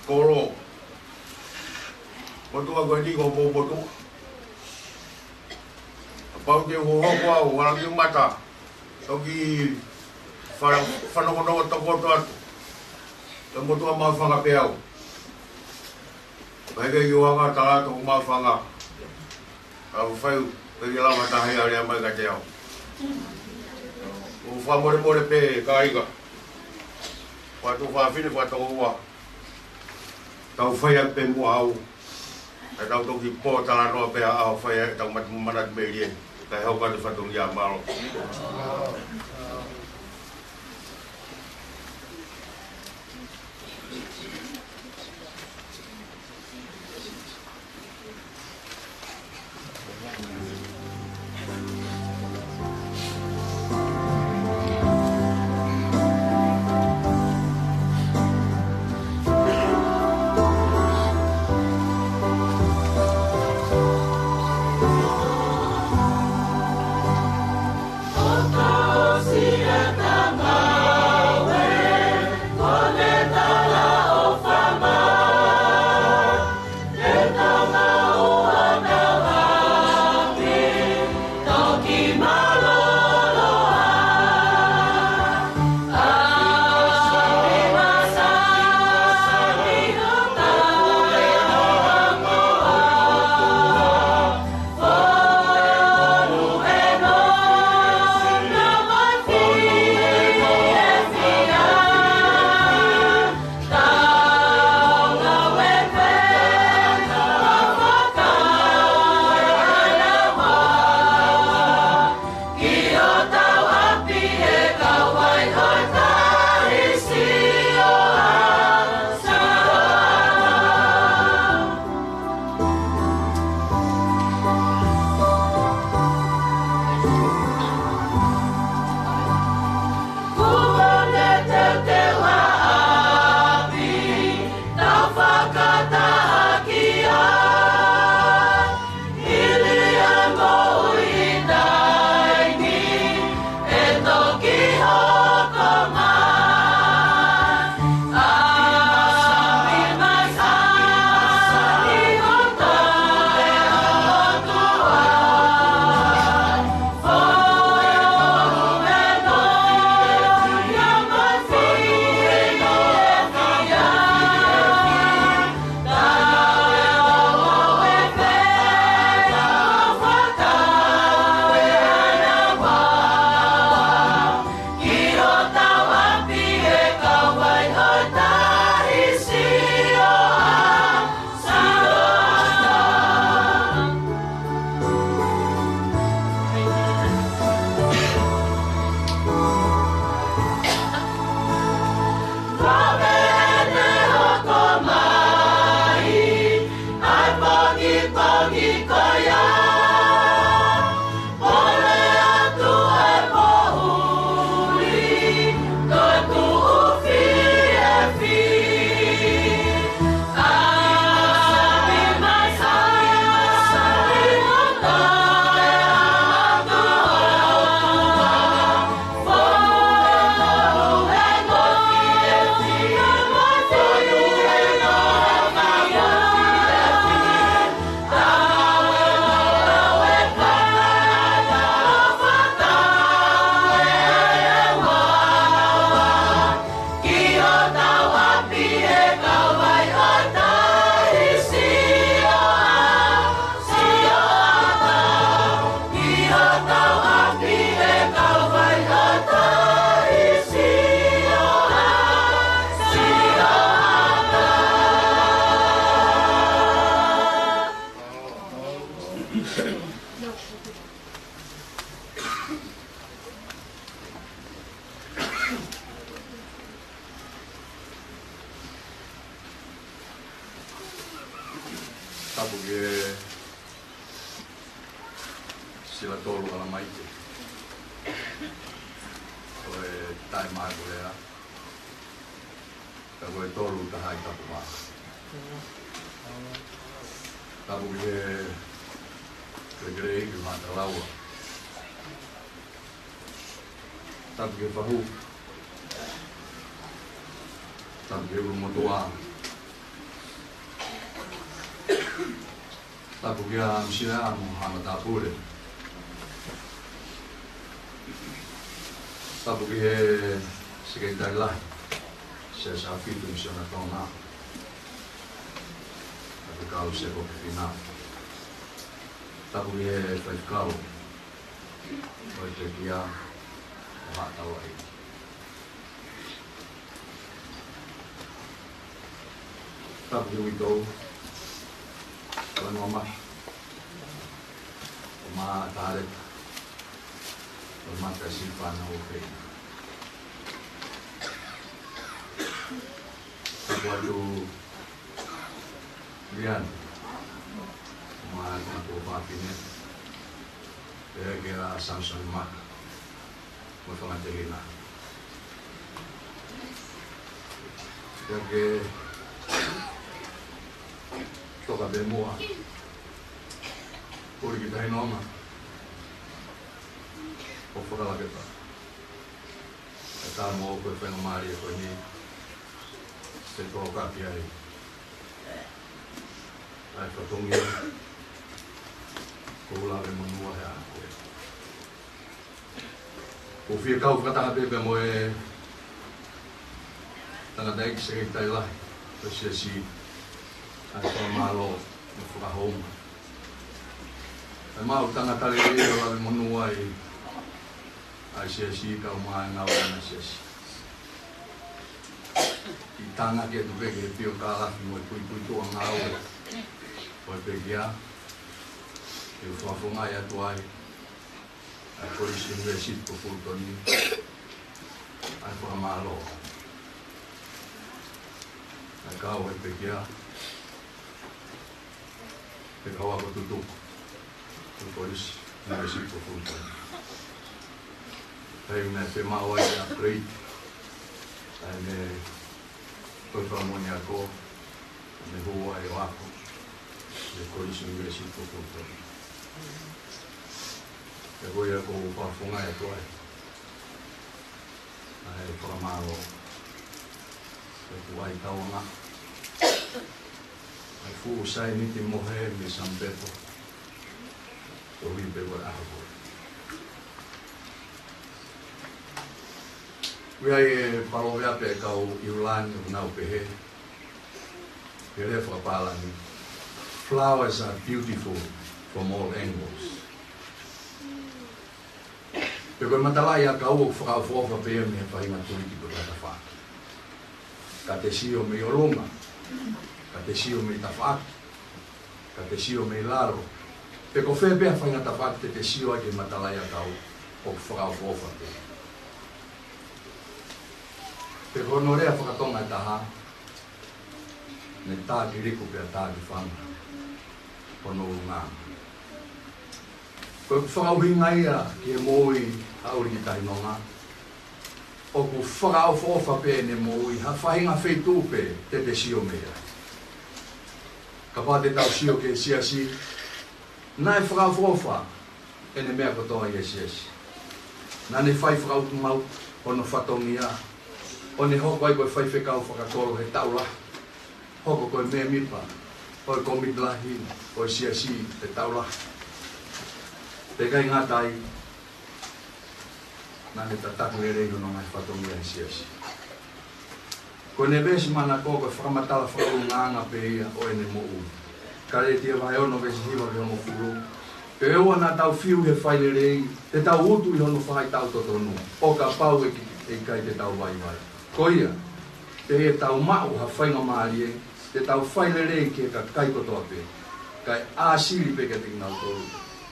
kolo. Motuʻa ko eni ko homou motuʻa. Kapau te u hohoko au, hala ki mata. Toki fa-, fanokonoko tokoto atu. Te motuʻa maʻu fanga pē au. Pea ʻikai ke u hanga ʻo tala atu hoku maʻu fanga. ʻA fai, ʻikai ke lava ha taha ia ʻo lea mai kiate au. ʻOku ou fakamolemole pē kāinga. Fakatuofāfine, fakatokoua. Tau fai atu pē muʻa au. Ka tau toki pōtalanoa pē ʻa e ʻaho fai ʻetau mata-, manatu melie. Kae hoko atu e fatongia, mālō. Tapu ki he Sila Tolu Alamaite, ko e Taʻemākulea, ka ko e Tolu Tahaʻi Tapu Mā. Tapu ki he Fekeleiki Matalaua. Tapu ki he Fahu. Tapu ki he Ulumotuʻa. Tapu kia Misiona mo Haʻa Matāpule. Tapu ki he Sekelitali Lahi, Siasi Fitu Misiona Tonga, Faifekau Sēkope Fīnau. Tapu ki he Faifekau ʻo e Pekia, ʻo Haʻa Tauaʻi. Tapu ki he uitou, ʻo e Noa Mahi, ʻo Mā Taleta, ʻo Mata Sifana ʻo Feina. Tapu atu Lian, ʻo Mā Tuʻapāpine, pea kia Samson Maka mo e fanga tehina. Pea ki he Toka Pē Muʻa, ʻUluaki Tahi Nonga, ʻo Fakalaketa. ʻE tā mo ko e faingamālie ko eni, ke tō kapi ai ʻa e fatongia ko e Lave Monū he ʻaho ko ē. ʻOku ou fie kau fakataha pē pea mo e tangataʻeiki Sekelitali Lahi ʻo e Siasi, ʻa e fakamālō mo e fakahounga. ʻE maʻu tangata lelei ʻo lave monū ai ʻa e Siasi, kau mai ngāue ʻa e Siasi. ʻI tangaki atu pē ki he piokālafi mo e puipuituʻa ngāue ʻo e Pekia, ʻe fakafofongaʻi atu ai ʻa e Kolisi ʻUnivēsiti ko Fulutoni, ʻa e fakamālō. ʻA e kau ʻa e Pekia, ʻa e kau ako tutuku ʻo e Kolisi ʻUnivēsiti ko Fulutoni. Pea ʻi he meʻa ʻe maʻu ai ʻa e upgrade, ʻa e meʻa ko e fakamoʻoni ako, ʻa e meʻa ʻoku ʻi ai ʻo ako ʻi he Kolisi ʻUnivēsiti ko Fulutoni. Pea ko ia ʻoku ou fakafofongaʻi atu ai ʻa e fakamālō. ʻOku ʻi ai e tauanga, ʻa e fuʻu saianiti mohe mei Sampeto, ʻo ui pē ko e ʻaho ko ē. ʻOku ʻi ai e palōveape ʻa e kau ʻIulani ʻoku nau pehē, he lea fakapālangi, "Flowers are beautiful from all angles." Pea ko e matalaʻiʻakau ʻoku fakaʻofoʻofa pē ia mei he faʻahinga tuliki pe ko e tafaʻaki. Ka te sio mei ʻolunga, ka te sio mei tafaʻaki, ka te sio mei lalo, pe ko fē pē ha faʻahinga tafaʻaki te te sio ai ki he matalaʻiʻakau, ʻoku fakaʻofoʻofa pē. Pea ko hono lea fakatonga ʻe taha, ne tā ki liku pea tā ki fanga hono ʻulungaanga. Ko ʻeku fakaʻuhinga ia ki he moʻui ʻa ʻUluaki Tahi Nonga, ʻoku fakaʻofoʻofa pē ʻene moʻui ha faʻahinga feituʻu pē te te sio mei ai. Kapau te tau sio ki he Siasi, naʻe fakaʻofoʻofa ʻene meʻa kotoa ʻi he Siasi. Naʻa ne fai fakautuutu hono fatongia, ʻo ne hoko ai ko e faifekau fakakolo he taʻu lahi. Hoko ko e mēmipa ʻo e Kōmiti Lahi ʻo e Siasi he taʻu lahi. Pea ʻikai ngata ai, naʻa ne tataki lelei hono ngaahi fatongia he Siasi. Ko ʻene veesi manako ko e fakamatala fakaʻulungaanga pē ia ʻo ʻene moʻui. Kalētia vahe ono veesi hiva ki he hongofulu. Pea ʻoua naʻa tau fiu ʻi he fai lelei, te tau utu ʻi hono faʻahitaʻu totonu, ʻo kapau ʻe ki-, ʻe ʻikai te tau vaivai. Ko ia, pea ʻi heʻetau maʻu ha faingamālie, te tau fai lelei ki he kakai kotoa pē. kae ʻāsili pē kiate kinautolu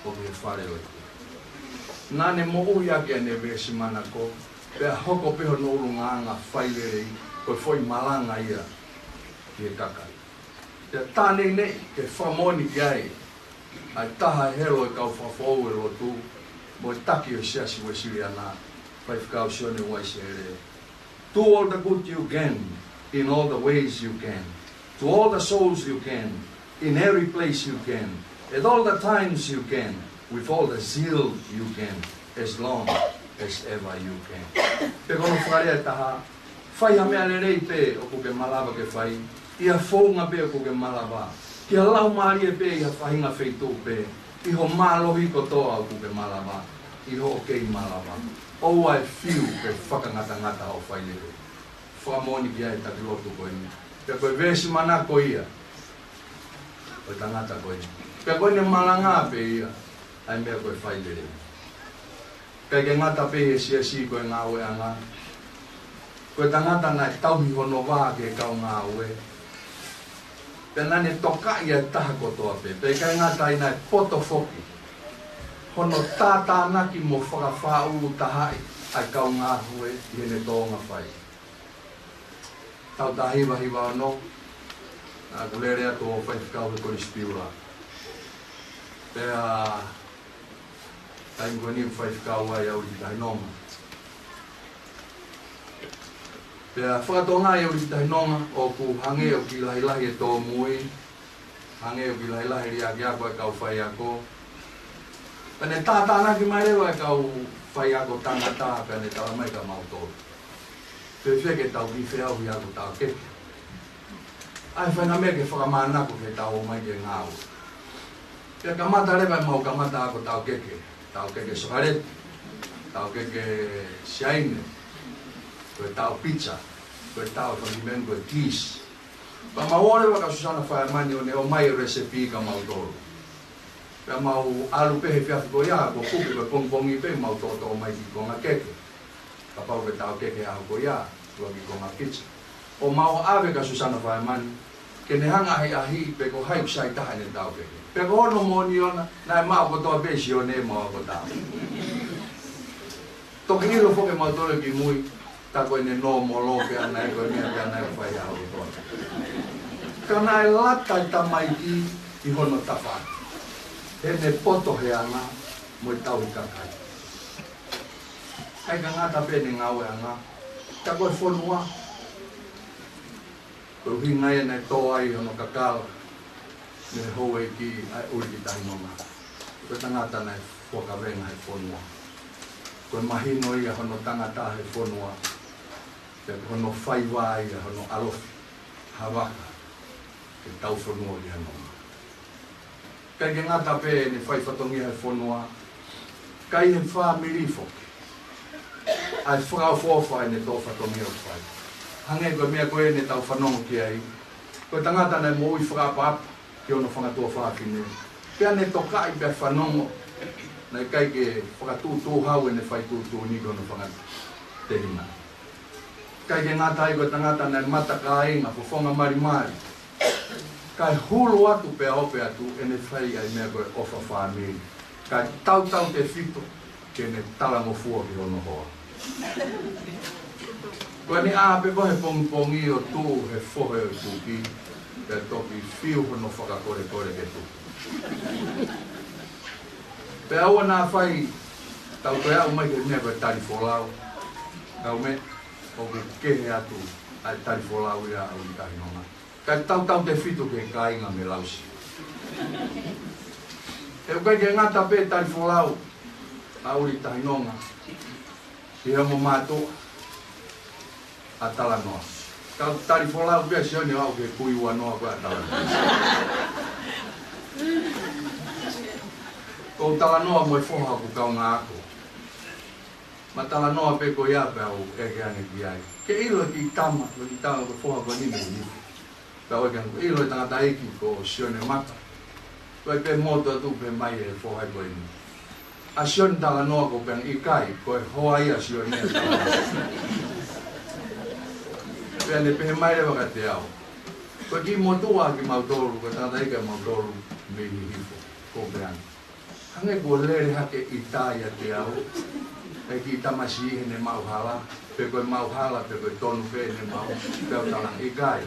ʻoku ʻi he fale ʻo e ʻEiki. Naʻa ne moʻui ʻaki ʻene veesi manako, pea hoko pē hono ʻulungaanga failelei, ko e foʻi malanga ia ki he kakai. Pea tā neʻineʻi ke fakamoʻoni ki ai ʻa e taha helo ʻo e kau fakafoʻou ʻo e lotu, mo e taki ʻo e Siasi Uēsiliana, Faifekau Sione Uaisele. Do all the good you can, in all the ways you can, to all the souls you can, in every place you can, at all the times you can, with all the zeal you can, as long as ever you can. Pe ko hono fakalea ʻe taha, fai ha meʻa lelei pē ʻoku ke malava ke fai, ʻi ha founga pē ʻoku ke malava, ki ha laumālie pē ʻi ha faʻahinga feituʻu pē, ʻi ho mālohi kotoa ʻoku ke malava, ʻi hoʻo kei malava. ʻOua ʻe fiu ke fakangatangata hoʻo failelei. Fakamoʻoni ki ai e taki lotu ko eni. Pea ko e veesi manako ia ʻo e tangata ko eni. Pea ko ʻene malanga pē ia ʻa e meʻa ko e failelei. ʻIkai ke ngata pē he siasi ko e ngāueʻanga. Ko e tangata naʻe tauhi hono vā ki he kau ngāue. Pea naʻa ne tokaʻi ʻa e taha kotoa pē. Pea ʻikai ngata ai, naʻe poto foki hono tātānaki mo fakafaʻu tahaʻi ʻa e kau ngāue ʻi heʻene tōʻonga fai. Taʻu taha hiva hiva ono, naʻa ku lele atu ʻo faifekau he Kolisi Piula. Pea taimi ko eni faifekau ai ʻa ʻUliki Tahinonga. Pea fakatokangaʻi ʻe ʻUliki Tahinonga ʻoku hangē ʻoku kiʻi lahilahi e tōmui, hangē ʻoku kiʻi lahilahi e liʻaki ako ʻa e kau faiako. Pea ne tātānaki mai leva e kau faiako tangata, pea ne tala mai kia mautolu: Fēfē ke tau kiʻi feʻauhi ako taʻokete? ʻA e faʻahinga meʻa ke fakamānako ke tau ō mai ki he ngāue. Pea kamata leva ʻemau kamata ako taʻokete. Taʻokete sokaleti, taʻokete siaine, ko e taʻo pizza, ko e taʻo fangimenu, ko e cheese. Pea mau ō leva kia Susana Faemani ʻo ne ʻomai e recipe kia mautolu. Pea mau ʻalu pē he efiafi ko ia, ko kuki ko e pongipongi pē mau toʻotoʻo mai kiʻi konga keke. Kapau ko e taʻokete ʻaho ko ia, ua kiʻi konga pizza. ʻO mau ʻave kia Susana Faemani ke ne hanga ʻo ʻahiʻahiʻi pe ko hai ʻoku sai taha ʻene taʻokete. Pea ko hono moʻoni ʻona, naʻe maʻu kotoa pē ʻe Sione ʻemau ako taʻo. Toki ʻilo foki ʻe mautolu kimui, tā ko ʻene nōmolo pē ʻana ia, ko e meʻa pē ʻana ia ʻoku fai ʻaho kotoa. Ka naʻe lata e tamaiki ʻi hono tafaʻaki heʻene poto he anga mo e tauhi kakai. ʻIkai ke ngata pē ʻene ngāueʻanga, ka ko e fonua, ko e ʻuhinga ia naʻe tō ai hono kakala mei he houʻeiki ʻa e ʻUliki Tahinonga. Ko e tangata naʻe fuakavenga he fonua. Ko e mahino ia hono tangata he fonua, pea ko hono faiva ia hono ʻalofi ha vaka ke tau fonua ki ha nonga. ʻIkai ke ngata pē ʻene fai fatongia he fonua, ka ʻi he fāmili foki, ʻa e fakaʻofoʻofa ʻene tō fatongia ʻoku fai. Hangē ko e meʻa ko ē naʻa tau fanongo ki ai, ko e tangata naʻe moʻui fakaʻapaʻapa ki hono fanga tuofāfine. Pea ne tokaʻi pea fanongo, naʻe ʻikai ke fakatuʻutuʻu hau ʻene fai tuʻutuʻuni ki hono fanga tehina. ʻIkai ke ngata ai, ko e tangata naʻe mata kāinga, fofonga malimali, kae hulu atu pea ope atu ʻene fai ʻa e meʻa ko e ʻofa fāmili, kae tautautefito ki heʻene talangofua ki hono hoa. Ko ʻene ʻā pē ko ē he pongipongi ʻo tuʻu he fohe ʻo e tuki, pea toki fiu hono fakakolekole ke tuki. Pea ʻoua naʻa fai, tau toe aʻu mai ki he meʻa ko e tali folau. Kau me, ʻoku kehe atu ʻa e tali folau ia ʻa ʻUliki Tahinonga. Kae tautautefito ki he kāinga mei Lausi. He ʻoku ʻikai ke ngata pē tali folau ʻa ʻUliki Tahinonga, ʻi he ongo mātuʻa ʻa Talanoa. Kau tali folau pē ʻa Sione ʻo aʻu ki he kui uanoa ko ē ʻa Talanoa. Ko Talanoa mo e foha ʻoku kaungā ako. Ma Talanoa pē ko ia pea u ʻeke ange ki ai. Ke ʻilo e kiʻi tama, ko e kiʻi tama ko e foha ko eni mei Nifi. Pea u ʻeke ange, ʻilo e tangataʻeiki ko Sione Mata? Ko e pē motu atu pē mai e foha ko eni. ʻA Sione Talanoa? Ko e pē ange, ʻikai, ko e hoa ia ʻa Sione Talanoa. Pea ne pehē mai leva kiate au, ko e kiʻi motuʻa kimautolu, ko e tangataʻeiki ʻa mautolu, Hihifo, ko Peani. Hangē kuo lele hake ʻi taʻe ʻiate au, ʻe kiʻi tamasiʻi heʻene maʻu hala, pe ko e maʻu hala, pe ko e tonu pē ʻene maʻu, pea u talaange ʻikai.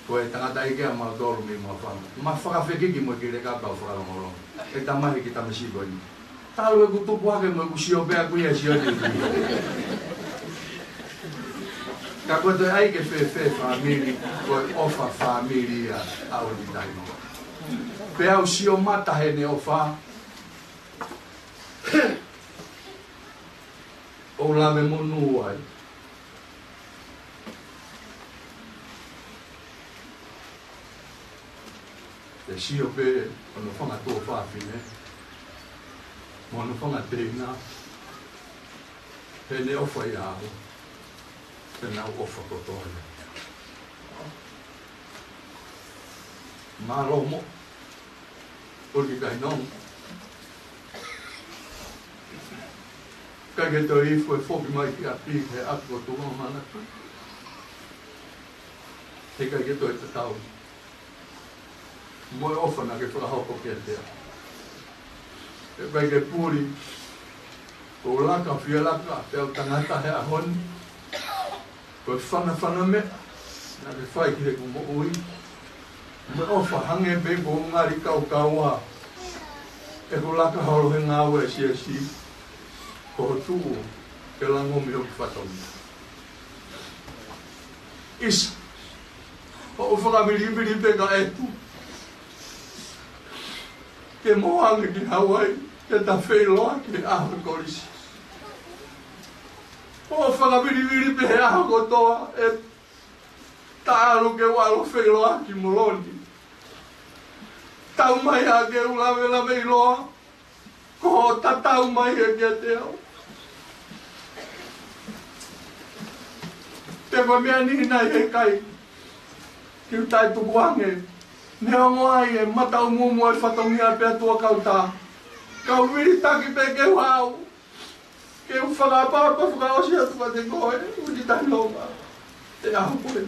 Ko e tangataʻeiki ʻa mautolu mei Maʻufanga. Ma fakafekiki mo e kiʻi leka pea u fakalongolongo. ʻE tamai, kiʻi tamasiʻi ko eni. Talu ʻeku tupu hake mo ʻeku sio pē ʻaku ia sio te. Ka ko e toe ʻai ke fēfē fāmili, ko e ʻofa fāmili ia ʻa ʻUlikitahi Nonga. Pea u sio mata heʻene ʻofa, ʻo lave monū ai. Te sio pē hono fanga tuofāfine, mo hono fanga teina, heʻene ʻofa ia au, te nau ʻofa kotoa ia. Mālō mo ʻUlikitahi Nonga. ʻIkai ke toe hifo e foki mai ki ʻapi he ʻapi ko Tuʻa Manatu. He ʻikai ke toe tatau mo e ʻofa naʻa ke fakahoko kiate au. ʻIkai ke puli, ko e laka fie laka, pea u tangata he ʻaho ni. Ko e fanafana meʻa naʻa ke fai ki heʻeku moʻui. Mo e ʻofa hangē pē ko e ngali kaukaua ʻeku laka holo he ngāue ʻa e siasi, ko ho tuʻu ke lango mei hoku fatongia. ʻIsa, hoʻo fakavilivili pē ka ʻeku ke mou ange ki Hauaiʻi, ke ta feʻiloaki he ʻaho kolisi. Hoʻo fakavilivili pē he ʻaho kotoa, ʻe ta ʻalu ke u ʻalu ʻo feʻiloaki mo Loni. Tau mai ā ke u lavelaveʻiloa, ko hoʻo tatau mai ē kiate au. Te ko e meʻa ni naʻe ʻikai ke u taʻetukuange. Neongo ai e mata ʻumuʻumu ʻo e fatongia pea tuʻa kautā, ka u vilitaki pē ke u haʻu ke u fakaʻapaʻapa fakaʻosi atu kiate koe, ʻUlikitahi Nonga, he ʻaho ko ē.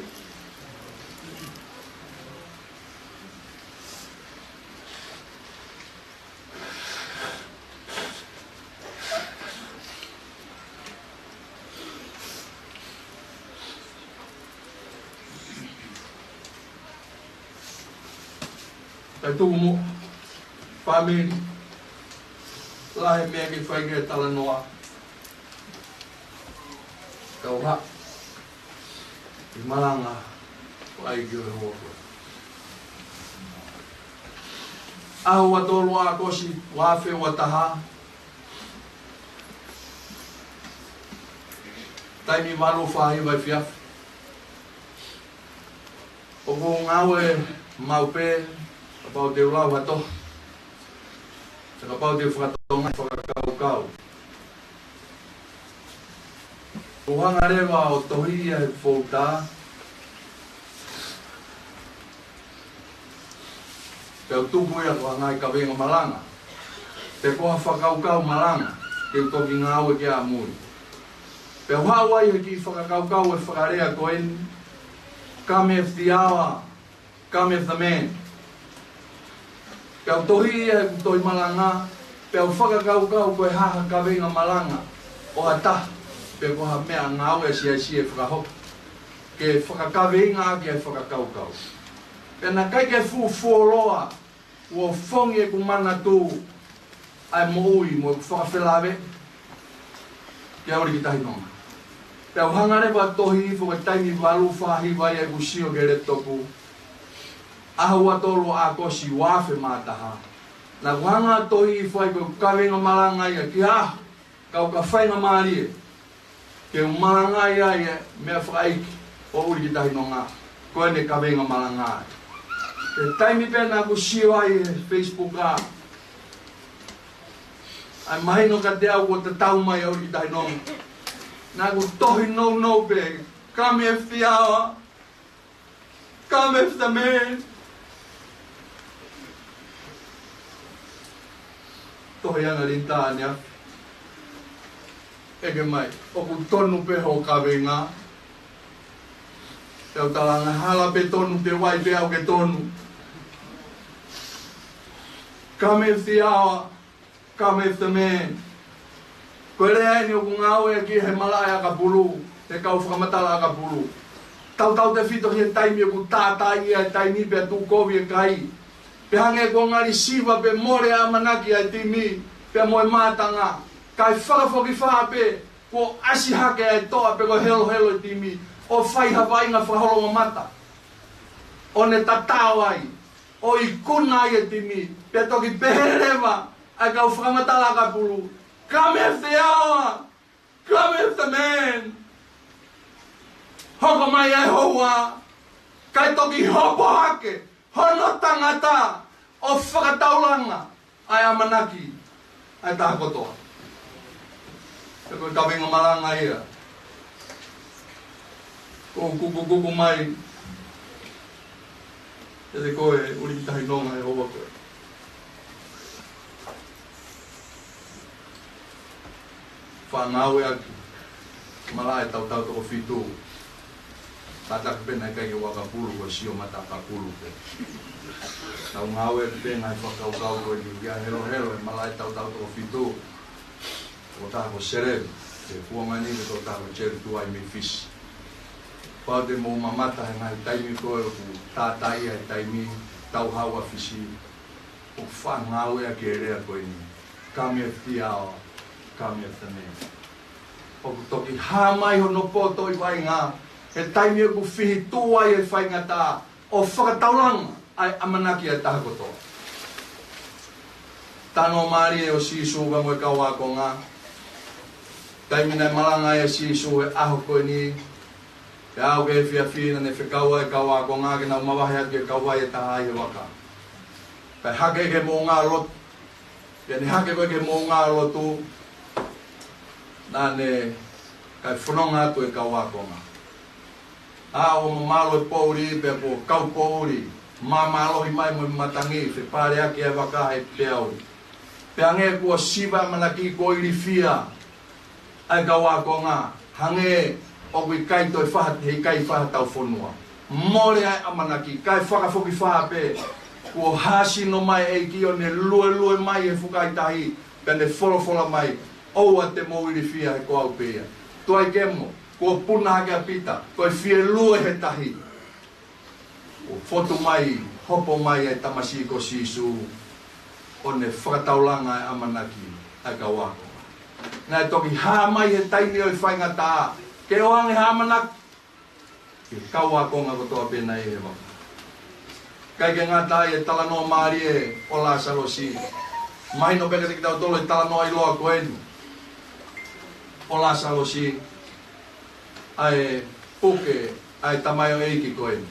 Kae tuku muʻa, fāmili, lahi e meʻa ke fai ke talanoa. Kau haʻu ʻi he malanga ʻo e ʻEiki ʻo e hoa ko ē. ʻAho ua tolu ʻAokosi, ua afe ua taha. Taimi valu fā hiva efiafi. ʻOku ou ngāue maʻu pē, kapau te u lau ha tohi, pea kapau te u fakatonga fakakaukau. ʻOku ou hanga leva ʻo tohiʻi ia he folder, pea u tuku ia ko ha ngaahi kaveinga malanga, pe ko ha fakakaukau malanga, ke u toki ngāue ki ai ʻamui. Pea u haʻu ai he kiʻi fakakaukau ʻo e fakalea ko eni, "Come after the hour, come after the man." Pea u tohiʻi ia he ʻeku tohi malanga, pea u fakakaukau ko e hā ha kaveinga malanga ʻo ha taha, pe ko ha meʻangāue ʻa e siasi ʻe fakahoko, ke fakakaveinga ʻaki e fakakaukau. Pea naʻe ʻikai ke fuʻu fuoloa kuo fongi ʻeku manatu ʻa e moʻui mo ʻeku fakafelāveʻi kia ʻUlikitahi Nonga. Pea u hanga leva ʻo tohi hifo he taimi valu fā hiva ia ʻeku sio ki he lepitopu. ʻAho ua tolu ʻAokosi ua afe mā taha. Naʻa ku hanga ʻo tohi hifo ai ko e kaveinga malanga ia ki he ʻaho kau ka faingamālie ke u malangaʻi ai e meʻa fakaʻeiki ʻo ʻUlikitahi Nonga, ko ʻene kaveinga malanga. He taimi pē naʻa ku sio ai he Facebook ʻa, ʻa e mahino kiate au kuo tatau mai ʻa ʻUlikitahi Nonga. Naʻa ku tohi nounou pē, "Come after the hour, come after the man." Tohi ʻa Linda ʻaneafi. ʻEke mai, ʻoku tonu pē hoʻo kaveinga. Te u talaange, hala pē tonu, te u ʻai pē au ke tonu. Cometh the hour, cometh the man. Ko e lea eni ʻoku ngāueʻaki he malaʻe ʻakapulu, he kau fakamatala ʻakapulu. Tautautefito ki he taimi ʻoku tātaaʻi ai e taimi pea tuʻu kovi e kai. Pea hangē kuo ngali siva pe mole ʻa e ʻamanaki ʻa e timi, pea mo e mātanga. Kae fakafokifā pē, kuo ʻasi hake ʻa e toʻa pe ko e helohelo e timi, ʻo fai ha vaʻinga fakaholomamata. ʻO ne tatao ai, ʻo ikuna ai e timi, pea toki pehē leva ʻa e kau fakamatala ʻakapulu, cometh the hour, cometh the man. Hoko mai ʻa e houa, kae toki hopo hake hono tangata ʻo fakataulanga ʻa e ʻamanaki ʻa e taha kotoa. He ko e kaveinga malanga ia. Ko e kukukuku mai ʻe te koe ʻuli ki tahi nonga he houa ko ē. Faʻa ngāueʻaki malaʻe tautau toko fitu. Tātaki pē naʻe ʻikai ke ʻakapulu, ko e sio mata ʻakapulu pē. Tau ngāueʻaki pē ngaahi fakakaukau ko eni, ʻa e helohelo e malaʻe tautau toko fitu. Ko e taha ko Selevi, he kuonga ni ko e taha ko Jerry Tuʻi mei Fisi. Pau te mou mamata he ngaahi taimi ko ē ʻoku tātaaʻi ai e taimi, tau haʻu ʻa Fisi, ʻo faʻa ngāueʻaki e lea ko eni, cometh the hour, cometh the man. ʻOku toki hā mai hono potoʻi vaʻinga he taimi ʻoku fihi tuʻu ai e faingataʻa ʻo fakataulanga ʻa e ʻamanaki ʻa e taha kotoa. Talanoa mālie ʻo Sīsū pea mo e kau ākonga. Taimi naʻe malanga ai ʻa Sīsū he ʻaho ko eni, pea aʻu ki he efiafi naʻa ne fekau ai e kau ākonga ke nau mavahe atu ki he kauvai ʻe taha ʻi he vaka. Kae hake ki he moʻunga lotu. Pea ne hake ko ē ki he moʻunga lotu, naʻa ne kai fononga atu e kau ākonga. ʻA ʻo mālō e poʻuli, pea kuo kau poʻuli, māmālohi mai mo e matangi, fepaleaki e vaka he peau. Pea hangē kuo siva ʻamanaki, kuo ilifia ʻa e kau ākonga, hangē ʻoku ʻikai toe faha, he ʻikai faha tau fonua. Mole ʻa e ʻamanaki, kae fakafokifā pē, kuo hāsino mai e ʻEiki ʻo ne luelue mai he fukahi tahi, pea ne folofola mai, ʻoua te mou ilifia he ko au pē ia. Tuai kemo, kuo puna hake ʻa Pita, ko e fielue he tahi. ʻO fotu mai, hopo mai ʻa e tamasiʻi ko Sīsū, ʻo ne fakataulanga e ʻamanaki ʻa e kau ākonga. Naʻe toki hā mai he taimi ʻo e faingataʻa, ke ʻoange ha ʻamanaki ki he kau ākonga kotoa pē naʻe ʻi he vaka. ʻIkai ke ngata ai, e talanoa mālie ʻo Lāsalosi. Mahino pē kiate kitautolu e talanoa ʻiloa ko eni ʻo Lāsalosi, ʻa e puke ʻa e tamaioʻeiki ko eni.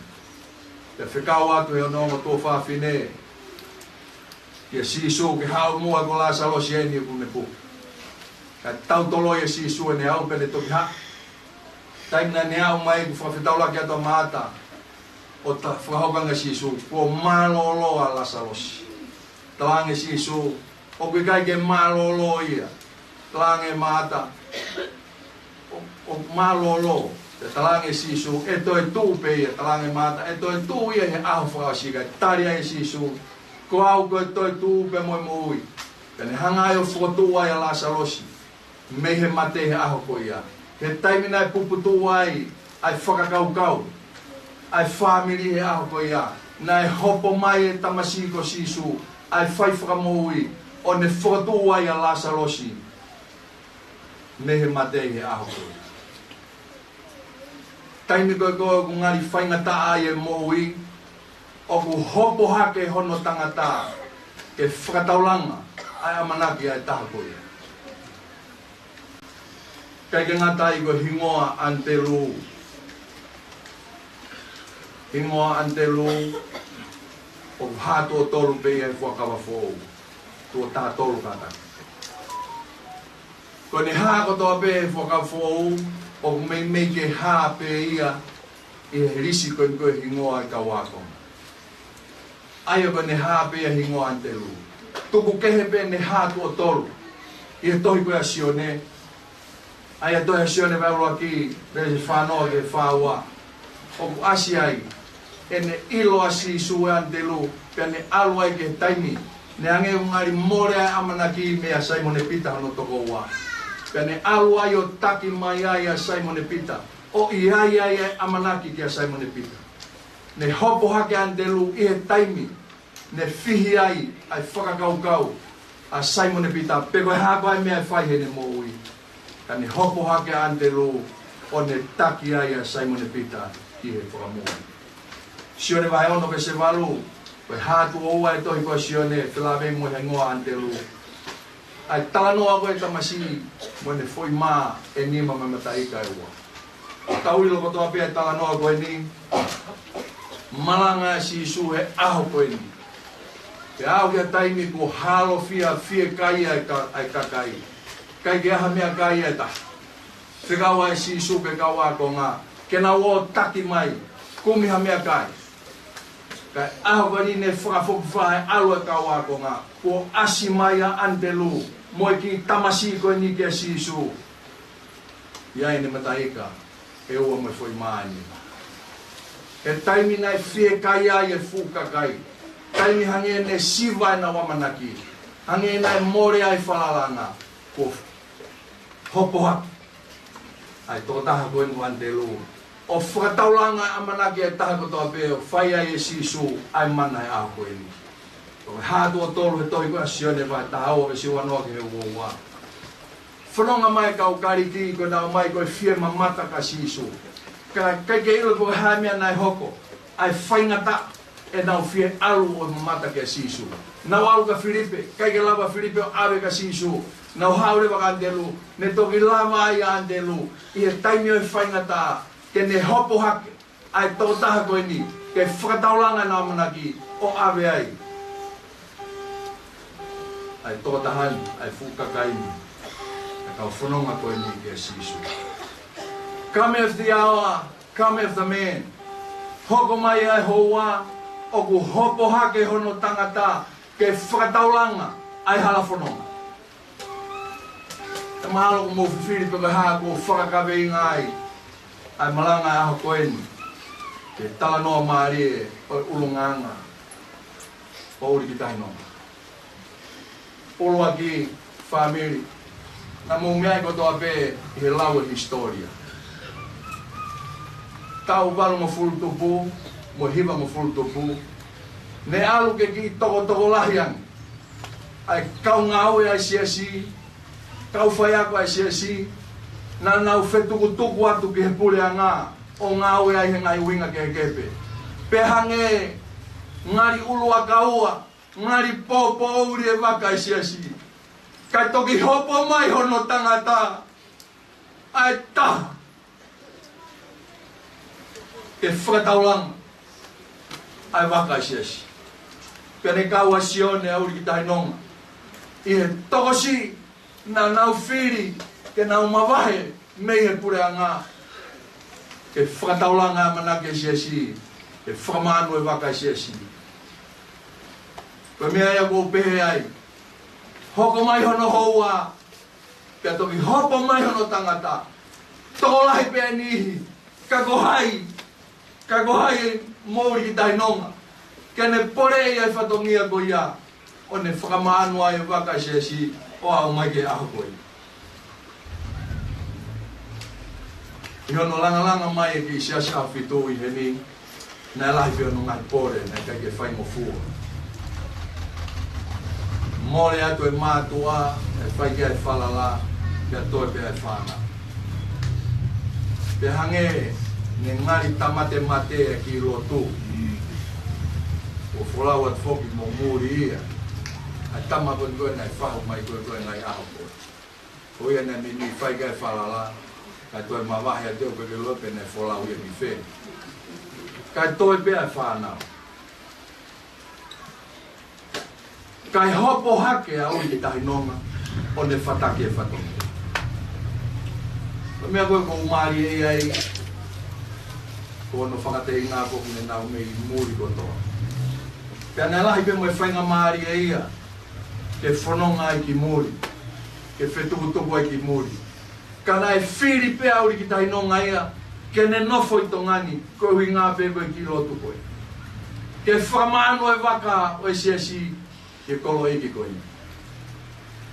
Pea fekau atu ʻe hono ongo tuofāfine kia Sīsū ke haʻu muʻa, ko Lāsalosi eni ʻoku ne puke. Kae tautoloi ʻe Sīsū ʻene haʻu pea ne toki haʻu. Taimi naʻa ne haʻu mai, kuo fakafetaulaki atu ʻa Maʻata, ʻo ta-, fakahoko ange kia Sīsū, kuo mālōlō ʻa Lāsalosi. Talaange ʻe Sīsū, ʻoku ʻikai ke mālōlō ia. Talaange ʻe Maʻata, ʻo, ʻoku mālōlō. Pea talaange ʻe Sīsū, ʻe toe tuʻu pē ia. Talaange ʻe Maʻata, ʻe toe tuʻu ia he ʻaho fakaʻosi. Kae tali ai ʻe Sīsū, ko au ko e toetuʻu pea mo e moʻui. Pea ne hanga ai ʻo fokotuʻu ai ʻa Lāsalosi mei he mate he ʻaho ko ia. He taimi naʻe puputuʻu ai ʻa e fakakaukau ʻa e fāmili he ʻaho ko ia, naʻe hopo mai e tamasiʻi ko Sīsū, ʻa e fai fakamoʻui, ʻo ne fokotuʻu ai ʻa Lāsalosi mei he mate he ʻaho ko ia. Taimi ko ē ko ē ʻoku ngali faingataʻa ai e moʻui, ʻoku hopo hake hono tangata ke fakataulanga ʻa e ʻamanaki ʻa e taha ko ia. ʻIkai ke ngata ai, ko e hingoa ʻAnitelū. Hingoa ʻAnitelū, ʻoku hā tuʻo tolu pē ia he Fuakava Foʻou. Tuʻo taha tolu kātaki. Ko ʻene hā kotoa pē he Fuakava Foʻou, ʻoku meimei ke hā pē ia ʻi he lisi ko eni ko e hingoa ʻa e kau ākonga. ʻA ia ko ʻene hā pē ia hingoa ʻAnitelū. Tuku kehe pē ʻene hā tuʻo tolu ʻi he tohi ko ia ʻa Sione. ʻA ia tohi ʻa Sione vahe ʻuluaki, veesi fā noa ki he fā ua. ʻOku ʻasi ai ʻene ʻilo ʻa Sīsū ʻe ʻAnitelū, pea ne ʻalu ai ki he taimi Ne hangē ʻoku ngali mole ʻa e ʻamanaki meia Saimone Pita hono tokoua. Pea ne ʻalu ai ʻo taki mai ai ʻa Saimone Pita, ʻo ʻi ai ʻa e ʻamanaki kia Saimone Pita. Ne hopo hake ʻa ʻAnitelū ʻi he taimi ne fihi ai ʻa e fakakaukau ʻa Saimone Pita pe ko e hā koā e meʻa ʻe fai heʻene moʻui. Ka ne hopo hake ʻa ʻAnitelū ʻo ne taki ai ʻa Saimone Pita ki he fakamoʻui. Sione vahe ono veesi valu, ko e hā tuʻo ua ʻo e tohi ko Sione, felāveʻi mo e hingoa ʻo ʻAnitelū. ʻA e talanoa ko e tamasiʻi mo ʻene foʻi mā ʻe nima mo e mataʻi ika ʻe ua. Tau ʻilo kotoa pē ʻa e talanoa ko eni. Malanga ʻa Sīsū he ʻaho ko eni. Pea aʻu ki he taimi kuo hālofia fiekaia ʻa e ka-, ʻa e kakai. ʻIkai ke ʻi ai ha meʻakai ʻe taha. Fekau ai ʻa Sīsū ki he kau ākonga ke nau ō ʻo taki mai, kumi ha meʻakai. Ka ʻi he ʻaho ko eni ne fakafokifā he ʻalu ʻa e kau ākonga, kuo ʻasi mai ʻa ʻAnitelū mo e kiʻi tamasiʻi ko eni kia Sīsū. ʻI ai ʻene mataʻi ika ʻe ua mo e foʻi mā ʻe nima. He taimi naʻe fiekaia ai e fuʻu kakai, taimi hangē ne siva ʻenau ʻamanaki, hangē naʻe mole ai e falalanga, kuo hopo hake ʻa e tokotaha ko eni ko ʻAnitelū ʻo fakataulanga ʻa e ʻamanaki ʻa e taha kotoa pē ʻo fai ai ʻe Sīsū ʻa e mana he ʻaho ko eni. Ko e hā tuʻo tolu he tohi ko ia ʻa Sione vahe taha ua veesi uanoa ki he uaua. Fononga mai e kau Kalisi ko ʻenau ō mai ko e fie mamata kia Sīsū. Ka ʻikai ke ʻilo pe ko e hā e meʻa naʻe hoko, ʻa e faingataʻa ʻenau fie ʻalu ʻo mamata kia Sīsū. Nau ō kia Filipe, ʻikai ke lava ʻe Filipe ʻo ʻave kia Sīsū. Nau haʻu leva kia ʻAnitelū, ne toki lava ai ʻa ʻAnitelū ʻi he taimi ʻo e faingataʻa ke ne hopo hake ʻa e tokotaha ko eni ke fakataulanga ʻenau ʻamanaki ʻo ʻave ai ʻa e tokotaha ni, ʻa e fuʻu kakai ni, ʻa e kau fononga ko eni kia Sīsū. Cometh the hour, cometh the man. Hoko mai ʻa e houa, ʻoku hopo hake hono tangata ke fakataulanga ʻa e hala fononga. ʻE mahalo ʻoku mou fifili pe ko e hā ʻoku ou fakakaveinga ai ʻa e malanga ʻo e ʻaho ko eni ki he talanoa mālie ʻo e ʻulungaanga ʻo ʻUlikitahinonga. ʻUluaki, fāmili, naʻa mou meaʻi kotoa pē ʻi he lau ʻo e hisitōlia. Taʻu valungofulu tupu mo e hivangofulu tupu, ne ʻalu ke kiʻi tokotokolahi ange ʻa e kau ngāue ʻa e siasi, kau faiako ʻa e siasi, naʻa nau fetukutuku atu ki he puleʻanga ʻo ngāue ai he ngaahi ʻuhinga kehekehe pē. Pea hangē ngali ʻuluakaua, ngali pōpoʻuli e vaka ʻa e siasi. Kae toki hopo mai hono tangata ʻe taha ke fakataulanga ʻa e vaka ʻa e siasi. Pea ne kau ʻa Sione ʻa ʻUlikitahinonga ʻi he tokosiʻi naʻa nau fili ke nau mavahe mei he puleʻanga ke fakataulanga ʻa e ʻamanaki ʻa e siasi, ke fakamānu e vaka ʻa e siasi. Ko e meʻa ia ʻoku ou pehē ai, hoko mai hono houa, pea toki hopo mai hono tangata. Tokolahi pē ʻa e niʻihi, ka ko hai, ka ko hai ʻe mou ʻUlikitahinonga ke ne poleʻi ʻa e fatongia ko ia, ʻo ne fakamānu ai e vaka ʻa e siasi ʻo aʻu mai ki he ʻaho ko ia. ʻI hono langalanga mai e kiʻi siasi ʻAhofitu ʻi heni, naʻe lahi pē hono ngaahi pole, naʻe ʻikai ke faingofua. Mole atu e mātuʻa, ʻe fai ki ai e falala, pea toe pē ʻa e fānau. Pea hangē ne ngali tāmatemate e kiʻi lotu. Kuo folau atu foki mo muli ia ʻa e tama ko eni ko ē naʻe fahu mai ko ē ko ē ngaahi ʻaho ko ē. Ko ia naʻe meimei fai ki ai e falala, kae toe mavahe atu ʻo ʻikai ke ʻilo pe naʻe folau ia ki fē. Kae toe pē ʻa e fānau. Kae hopo hake ʻa ʻUlikitahinonga ʻo ne fataki e fatongia. Ko e meʻa ko ē ʻoku ou mālieʻia ai, ko hono fakateinga ko ē ʻoku ne nau mei muli kotoa. Pea naʻe lahi pē mo e faingamālie ia ke fononga ai ki muli, ke fetukutuku ai ki muli. Ka naʻe fili pē ʻa ʻUlikitahinonga ia ke ne nofo ʻi Tonga ni, ko e ʻuhinga pē ko e kiʻi lotu ko ē. Ke fakamānu e vaka ʻo e siasi, ki he koloaʻiki ko eni,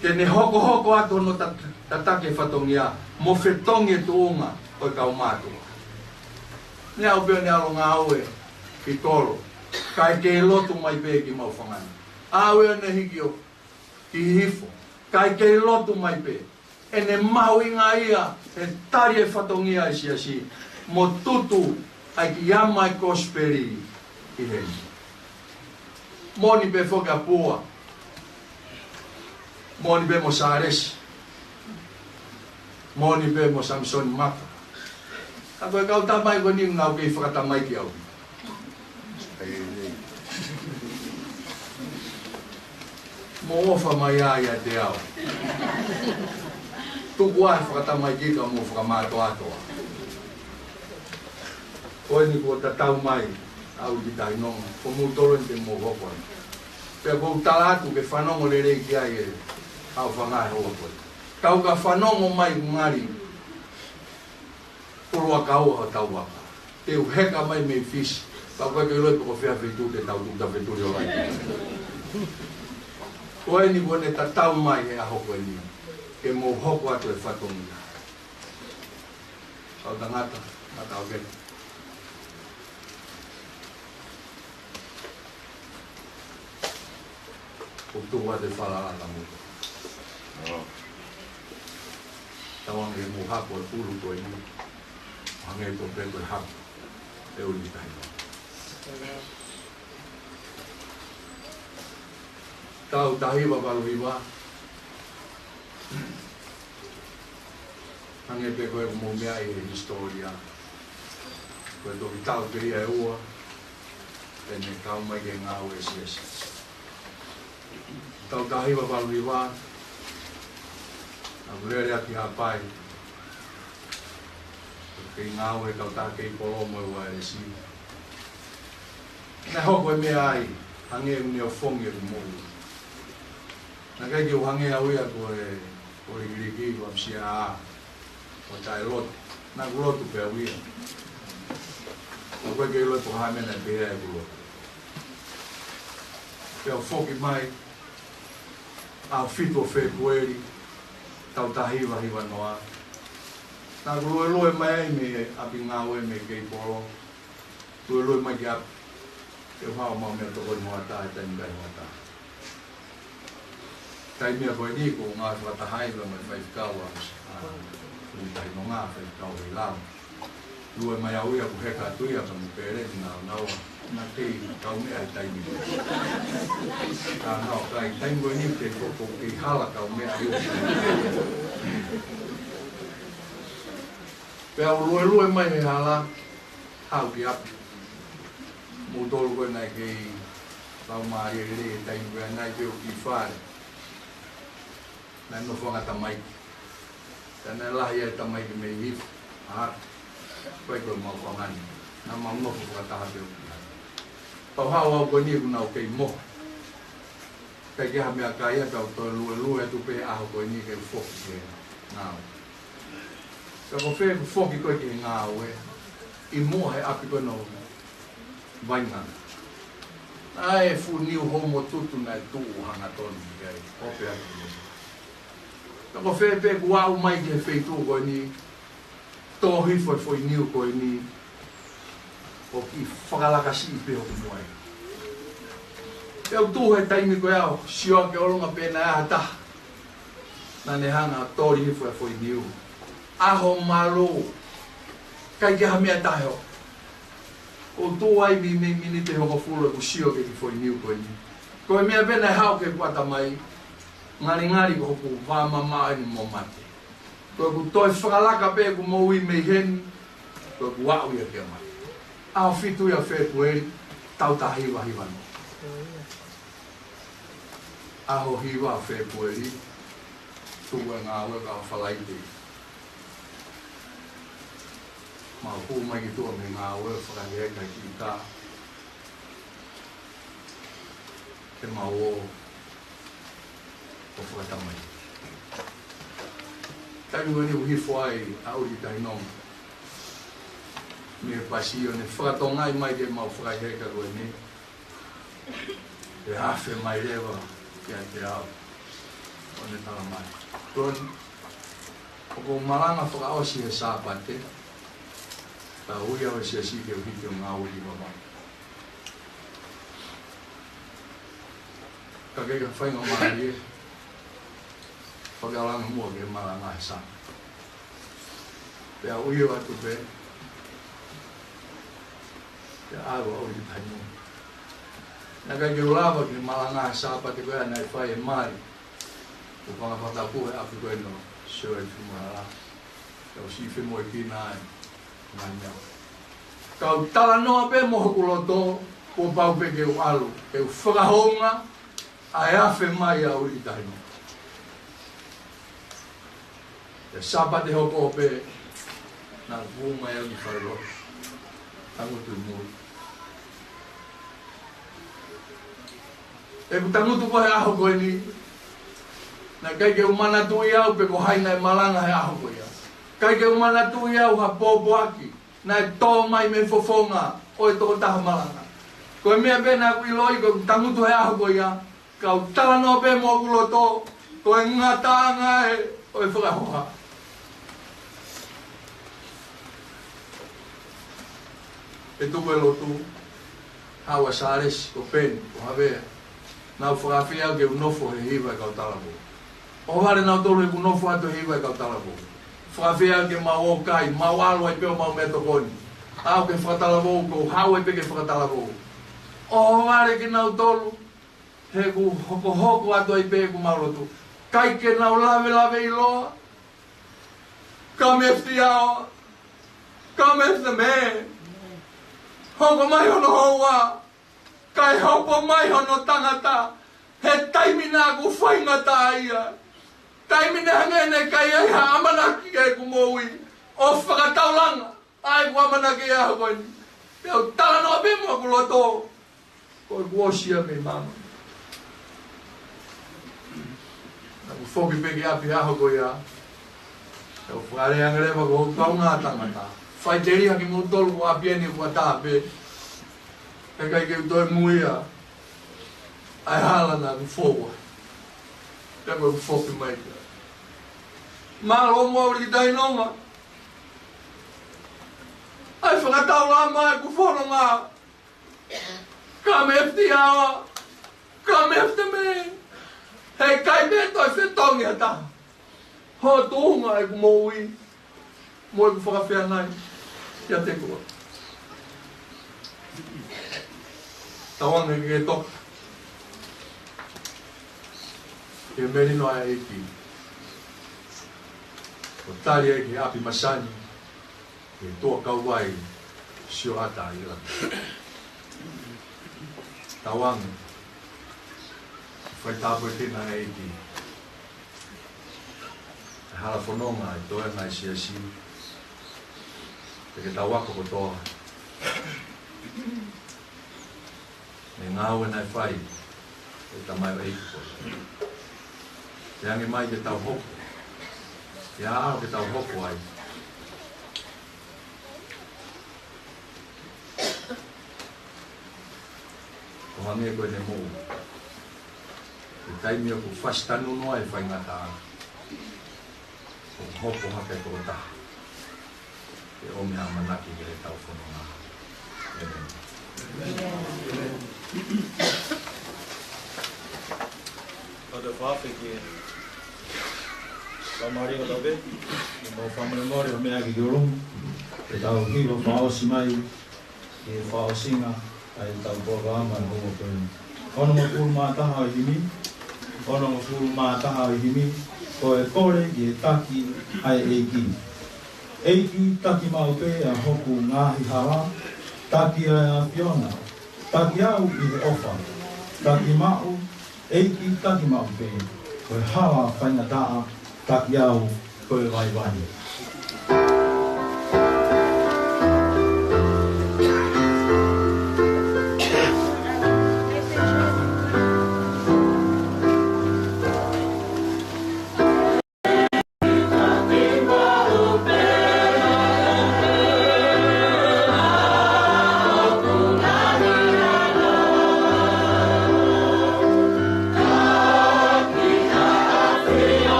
ke ne hokohoko atu hono tat-, tataki e fatongia mo fetongi e tuʻunga ʻo e kau mātuʻa. Ne aʻu pē ʻo ne ʻalu ʻo ngāue ki kolo, kae kei lotu mai pē ki Maʻufangani. Aʻu ʻo ne hiki ʻo ki Hihifo, kae kei lotu mai pē. ʻEne mahuʻinga ia he tali e fatongia ʻa e siasi mo tutu ʻa e kiʻi ama ʻa e kosipeli ʻi heni. Moʻoni pē foki ʻa Pua, moʻoni pē mo Sālesi, moʻoni pē mo Samisoni Maka. Ka ko e kau tamaiki ko eni naʻa nau kei fakatamaiki au. Mo ʻofa mai ai ʻiate au. Tuku ā e fakatamaiki ka mou fakamātoato. Ko eni kuo tatau mai ʻa ʻUlikitahinonga, ko moutolu eni te mou hoko ai. Pea ʻoku ou tala atu ke fanongo lelei ki ai e kau fanga he houa ko eni. Kau ka fanongo mai ʻoku ngali pulu ʻa kaua ʻo tau aka. Te u heka mai mei Fisi, ka ʻoku ʻikai ke u ʻilo pe ko fē feituʻu te tau tuʻu tafetuli ʻo lai. Ko eni kuo ne tatau mai he ʻaho ko eni ke mou hoko atu e fatongia. Kau tangata, tangata ʻo ke ʻo tuʻu atu e falala ka mo. Tauange mou hapo e pulu ko eni, hangē ko pē ko e hapo ʻe ʻUlikitahinonga. Tau taha hiva valu hiva. Hangē pē ko e mou meaʻi he hisitōlia, ko e toki tau pē ia ʻe ua, ʻene kau mai ki he ngāue ʻa e siasi. Tau taha hiva valu hiva, naʻa ku lele ʻaki Haʻapai, kei ngāue he kautaha kei polo mo e uaelesi. Naʻe hoko e meʻa ai, hangē ʻoku ne ofongi ʻeku moʻui. Naʻe ʻikai ke u hangē au ia ko e, ko e Hikiliki, ko ʻAmisia, ko e taʻelotu. Naʻa ku lotu pē au ia. Naʻa ku ʻikai ke ʻilo pe ko e hā e meʻa naʻe pehē ai ʻeku lotu. Pea u foki mai, ʻaho fitu ʻo Fēpueli, taʻu taha hiva hiva noa. Naʻa ku luelue mai ai mei ʻapi ngāue mei kei polo. Luelue mai ki ʻapi, te u haʻu ʻo maʻu meʻatokoni hoʻatā he taimi ʻikai hoʻatā. Taimi ia ko eni ʻoku ou ngāue fakataha ai mo e faifekau ʻa, ʻa, ʻUlikitahinonga, faifekau Heilau. Lue mai au ia ʻoku heka atu ia ka mo Pēleni Nāunau. Naʻa kei kaumeʻa he taimi ko ē. Ka nau kai taimi ko eni te ko, ko kei hala kaumeʻa ia. Pea u luelue mai he hala, haʻu ki ʻapi. Moutolu ko ē naʻe kei laumālie lelei he taimi ko ē, naʻe kei ʻoku ki fale. Naʻe nofo ange tamaiki. Ka naʻe lahi ai e tamaiki mei Hihifo, ʻa Haka, ko e ko e Maʻufangani. Naʻa mau nofo fakataha pē ʻo ki ai. Pea u haʻu au ko eni ʻoku nau kei mohe. ʻIkai ke ha meʻakai ia, pea u toe luelue atu pē ʻaho ko eni ke u foki ki he ngāue. Pea ko fē ʻeku foki ko ē ki he ngāue, ʻi muʻa he ʻapi ko ē ʻo Vainganga. ʻA e fuʻu niu hou mo tutu naʻe tuʻu hangatonu ki ai, ʻo pē atu. Pea ko fē pē ʻeku aʻu mai ki he feituʻu ko eni, tō hifo e foʻi niu ko eni, ʻo kiʻi fakalakasiʻi pē hoku moʻui. Pea u tuʻu he taimi ko ia ʻo sio ki ʻolunga pe naʻe ʻi ai ha taha naʻa ne hanga ʻo toli hifo e foʻi niu. ʻAho malu, ʻikai ke ʻi ai ha meʻa ʻe taha ʻo. ʻO tuʻu ai mei, mei miniti ʻe hongofulu ʻeku sio ki he kiʻi foʻi niu ko eni. Ko e meʻa pē naʻe haʻu ki heʻeku ʻatamai, ngalingali ko hoku vā mamaʻo eni mo mate. Ko ʻeku toe fakalaka pē ʻeku moʻui mei heni, ko ʻeku aʻu ia ki he mate. ʻAho fitu ia Fēpueli, taʻu taha hiva hiva noa. ʻAho hiva Fēpueli, tuku e ngāue ka Falaite. Mau hū mai ki tuʻa mei he ngāue, fakaheka e kiʻi tā. Ke mau ō ʻo fakatamaiki. Taimi ko eni ʻoku hifo ai ʻa ʻUlikitahinonga mei he pasi ʻo ne fakatokangaʻi mai ke mau fakaheka ko eni. ʻE afe mai leva Kiate au, ʻo ne talamai, Tony, ʻoku ou malanga fakaʻosi he Sāpate, ka ʻoku ui au ʻe he siasi ke u hiki ʻo ngāue ʻi Vavaʻu. Ka ʻikai ke faingamālie, fakaʻaonga muʻa ke malanga he Sāpate. Pea u ʻilo atu pē, pea ʻalu au ki Tainoma. Naʻe ʻikai ke u lava ke malanga he Sāpate ko ia naʻe fai e mali ʻo e fanga fakatapu he ʻapi ko eni ʻo Sio e Fimahala. Pea u siʻi femoʻuekina ai, ngaahi meʻa. Kau talanoa pē mo hoku loto, kuo pau pē ke u ʻalu, ke u fakahounga ʻa e afe mai au ʻi Tainoma. He Sāpate hoko pē, naʻa ku hū mai au ki falelotu, tangutu mui. ʻEku tangutu ko ē he ʻaho ko eni, naʻe ʻikai ke u manatuʻi au pe ko hai naʻe malanga he ʻaho ko ia. ʻIkai ke u manatuʻi au ha pōpoaki naʻe tō mai mei he fofonga ʻo e tokotaha malanga. Ko e meʻa pē naʻa ku ʻiloʻi ko ʻeku tangutu he ʻaho ko ia, kau talanoa pē mo hoku loto, ko e ngataʻanga ē ʻo e fakahoha. ʻE tuku e lotu, haʻu ʻa Sālesi, ko Peni, ko Havea. Naʻa nau fakaafeʻi au ke u nofo he hiva e kau talavou. ʻOhovale nautolu heʻeku nofo atu he hiva e kau talavou. Fakaafeʻi au ke mau ō kai, mau ʻalu ai pē ʻo mau meʻatokoni. Aʻu ki he fakatalavou, ko e haʻu ai pē ki he fakatalavou. ʻOhovale kinautolu, heʻeku hokohoko atu ai pē ʻeku mau lotu. ʻIkai ke nau lavelaveʻiloa, Come after the hour. Come after the man. Hoko mai hono houa, kae hopo mai hono tangata. He taimi naʻa ku faingataʻaʻia. Taimi naʻe hangē naʻe ʻikai ai ha ʻamanaki ʻeku moʻui. ʻO fakataulanga ʻa ʻeku ʻamanaki he ʻaho ko eni. Pea u talanoa pē mo hoku loto, ko ʻeku ʻosi ia mei māmani. Naʻa ku foki pē ki ʻapi he ʻaho ko ia. Pea u fakalea ange leva ki hoku kaungā tangata, faʻiteliha kimoutolu, ko ʻapi eni ʻoku ʻatā pē. He ʻikai ke u toe muia ʻa e hala naʻa ku fou ai. Pea ko ʻeku foki mai ki ai. Mālō mo ʻalu ki Tainoma. ʻAi fakataulama ʻeku fononga. Come after the hour. Come after me. He ʻikai pē toe fetongi ha taha ho tuʻunga ʻeku moʻui mo ʻeku fakafeangai kiate koe. Tauange ke toka ki he melino ʻa e ʻEiki, ʻo tali ai ki he ʻapi masani, ki he tuʻa kauvai Sioata ʻIlani. Tauange ke faitāpuekina ʻe he ʻEiki e hala fononga ʻa e toenga ʻa e siasi, pea ke tau ako kotoa mei he ngāue naʻe fai ʻe he tamaioʻeiki ko ē. Pea hangē mai ke tau hopo, pea ʻaho ke tau hopo ai, ʻo hangē ko ʻene moʻui, he taimi ʻoku fasi tanunu ai e faingataʻa, ʻoku hopo hake e tokotaha ke ʻomi ha ʻamanaki ki heʻetau fononga. ʻĒmeni. Tau toe fakaafe ki he Laumālie Kotoa pē, ke mau fakamolemole ʻo meʻa ki ʻolunga, ke tau hiva fakaʻosi mai ki he fakaʻosinga ʻa ʻetau polokalama he houa ko eni. Onongofulu mā taha ʻo e himi, onongofulu mā taha ʻo e himi, ko e Kole ki he Taki ʻa e ʻEiki. ʻEiki, taki maʻu pē ʻa hoku ngaahi hala, taki ʻa e ʻAfiona, taki au ʻi he ʻofa, taki maʻu, ʻEiki, taki maʻu pē, ko e hala faingataʻa, taki au, ko e vaivai.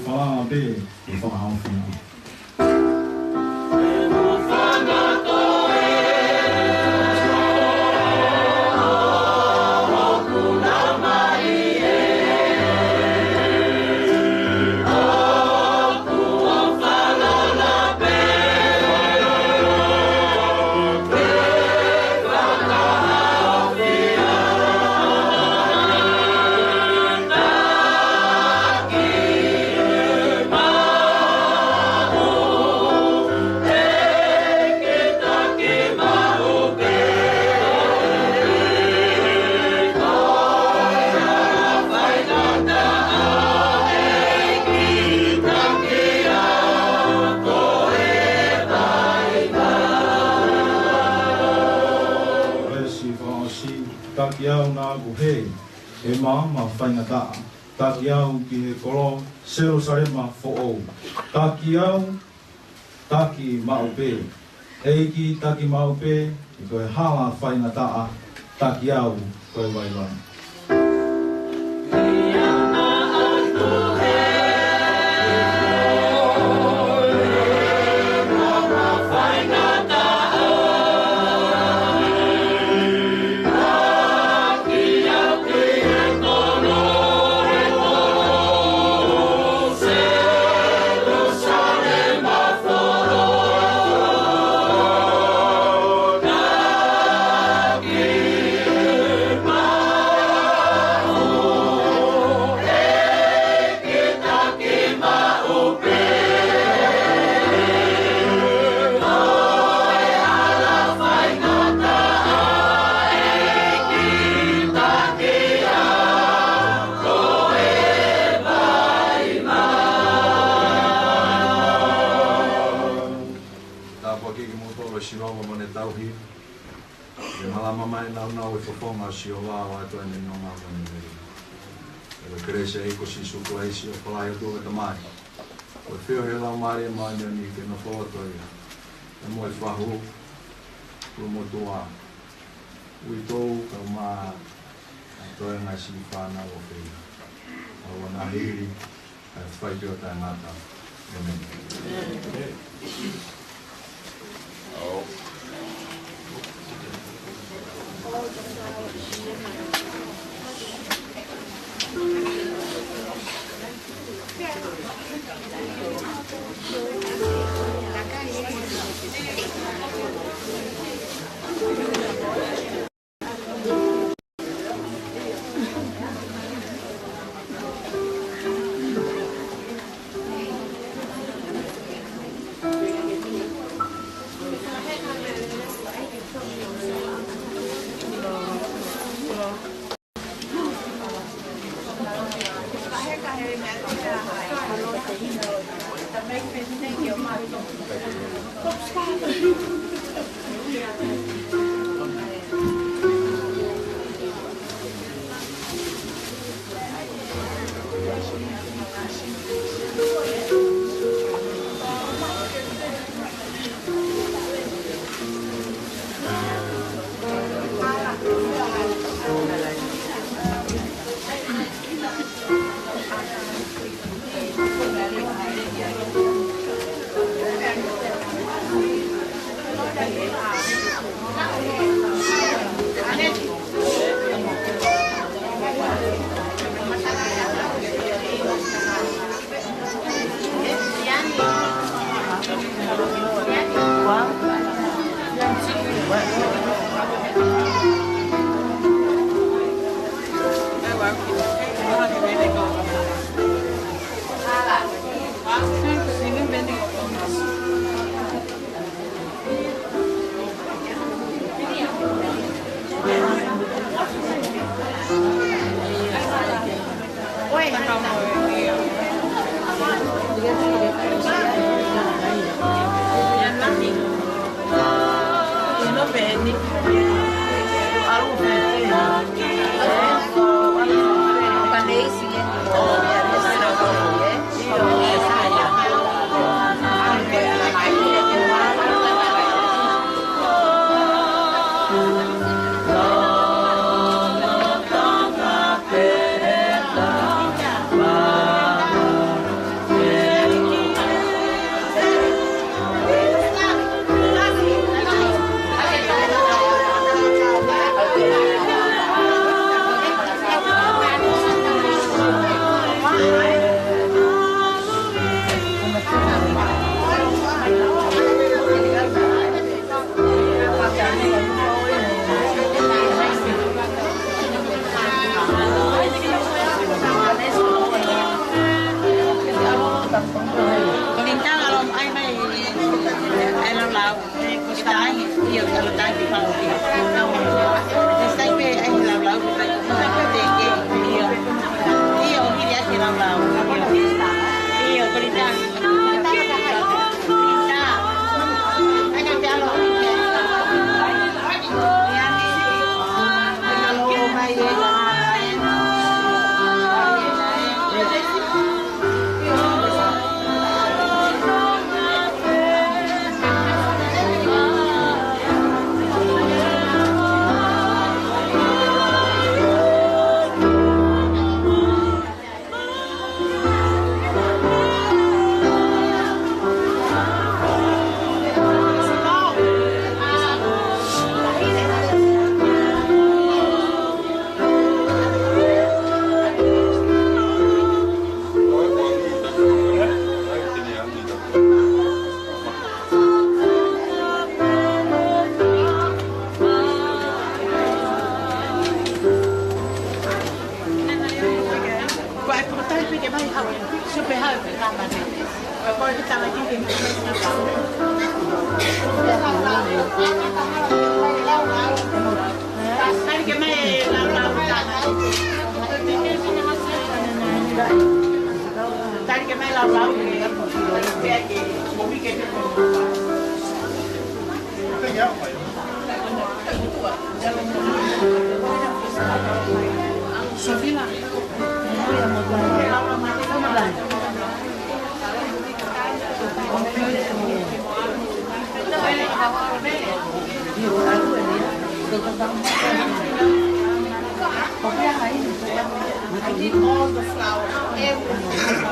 Malanga pē ʻi he fakahaofi. Veesi fakaʻosi, taki au naʻa ku hē ʻi he maama faingataʻa. Taki au ki he kolo Selusalema foʻou. Taki au, taki maʻu pē. ʻEiki taki maʻu pē, ʻi ko e hala faingataʻa, taki au ko e vaivai. Tāpuakiʻi kimoutolu ʻe Sihova mo ʻene tauhi. ʻE hala mamae nāunau ʻi he fofonga ʻo Sihova ʻo ʻatu ʻene nonga mo ʻene veli. ʻE kelesi ʻa e ʻEiki ko Sīsū Kalaisi, ʻofa lahi ʻa e ʻOtua ko e Tamai, ʻo e feohi ʻa e Laumālie Māʻoniʻoni ke nofo ʻiate ia, pea mo e fahu, ʻulumotuʻa, uitou, kae ʻumaʻā ʻa e toenga ʻo e siʻi fānau ʻofeina. ʻAua naʻa hili, ʻa e fai pē ʻo taʻengata. ʻĒmeni.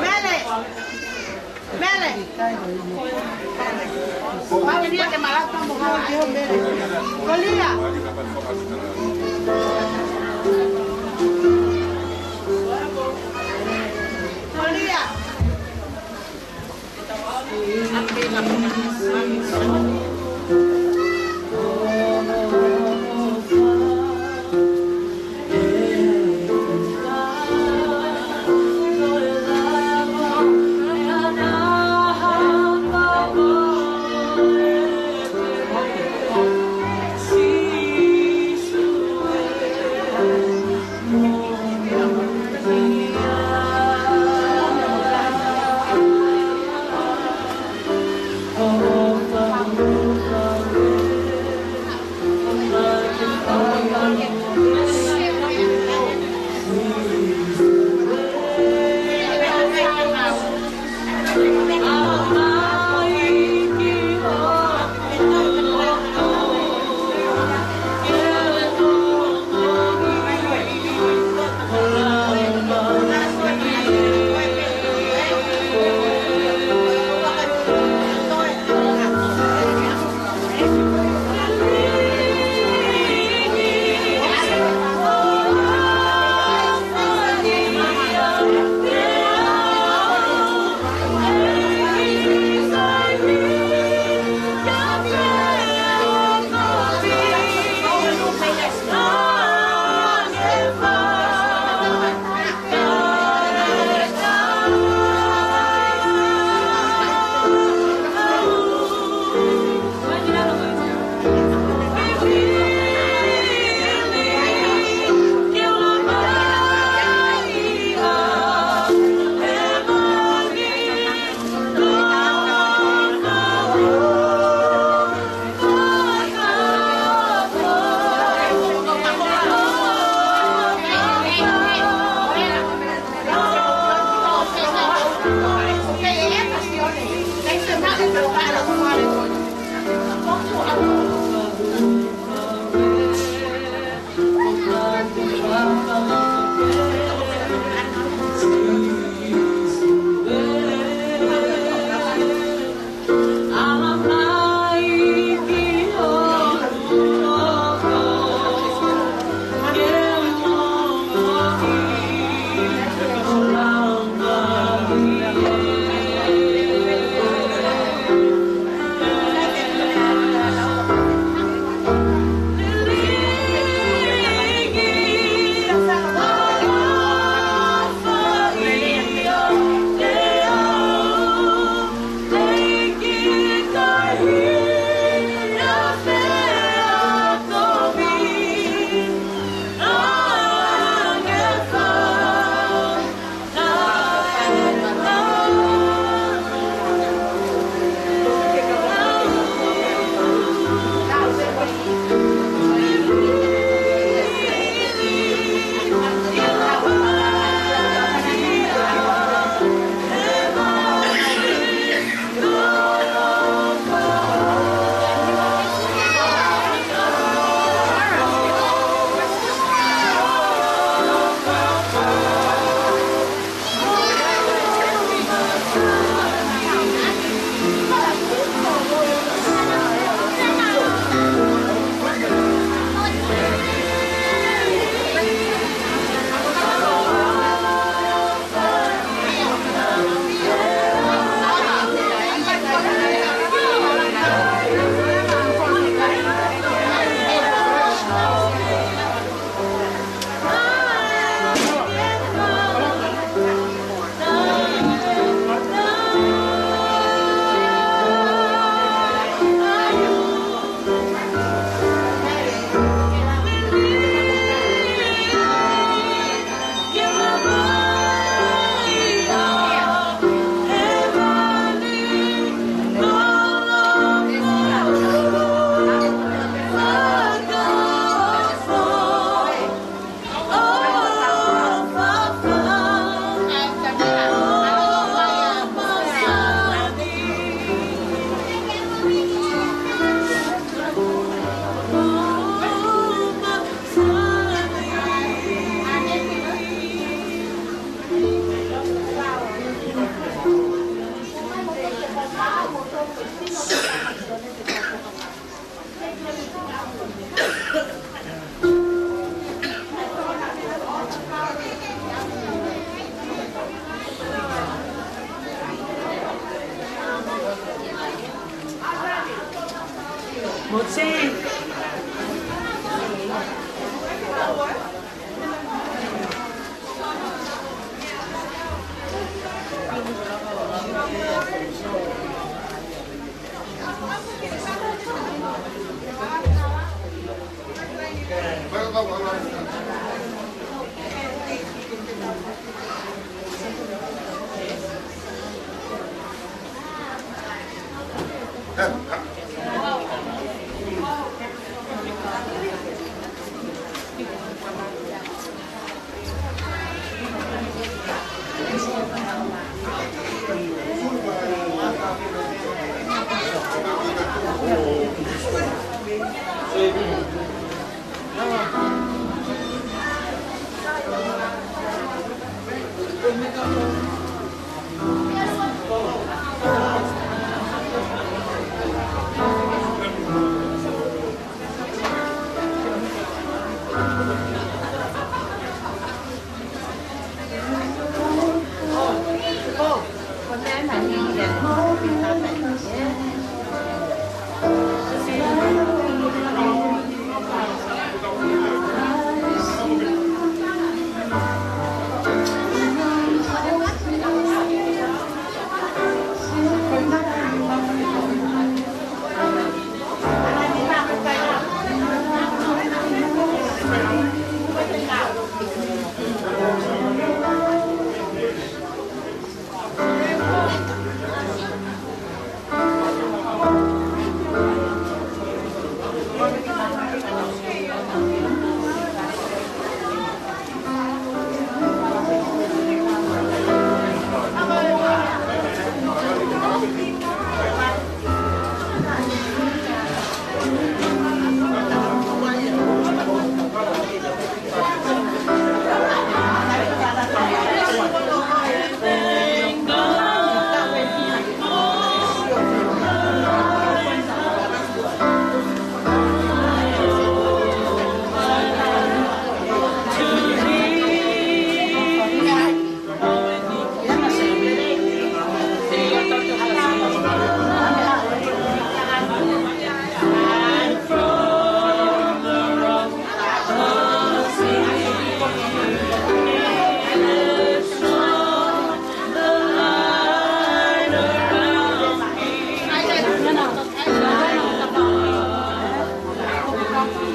Mele! Mele! Mele! Kolia! Kolia!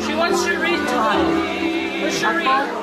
She wants to read to you. Where's Cherie?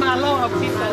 Mālō ʻaupito.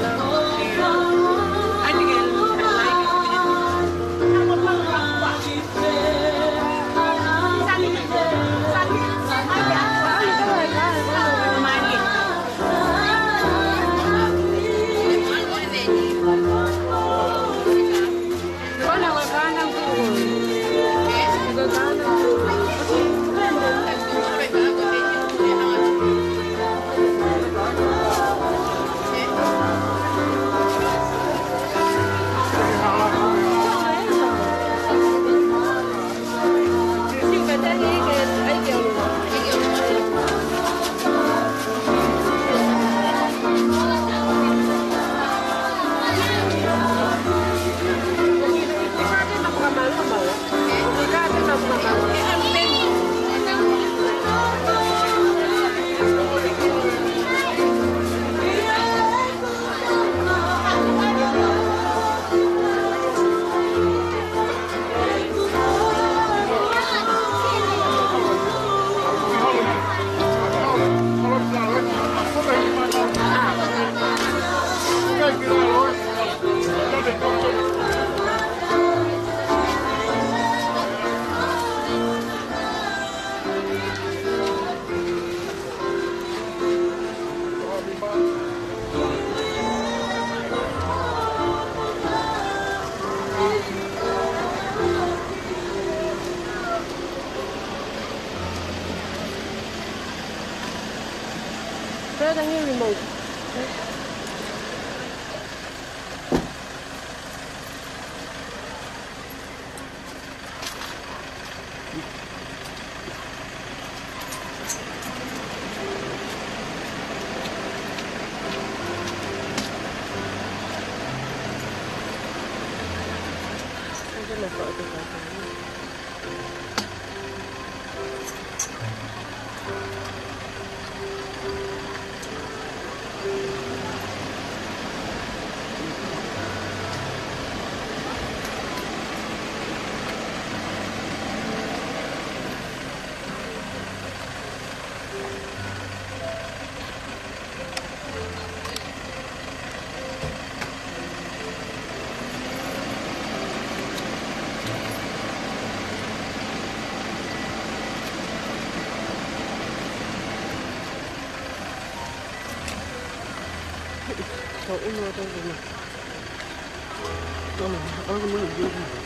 Pea tangi remote. Tau ʻunu atu ʻo ʻunu. Tau ʻunu atu ʻo ʻunu.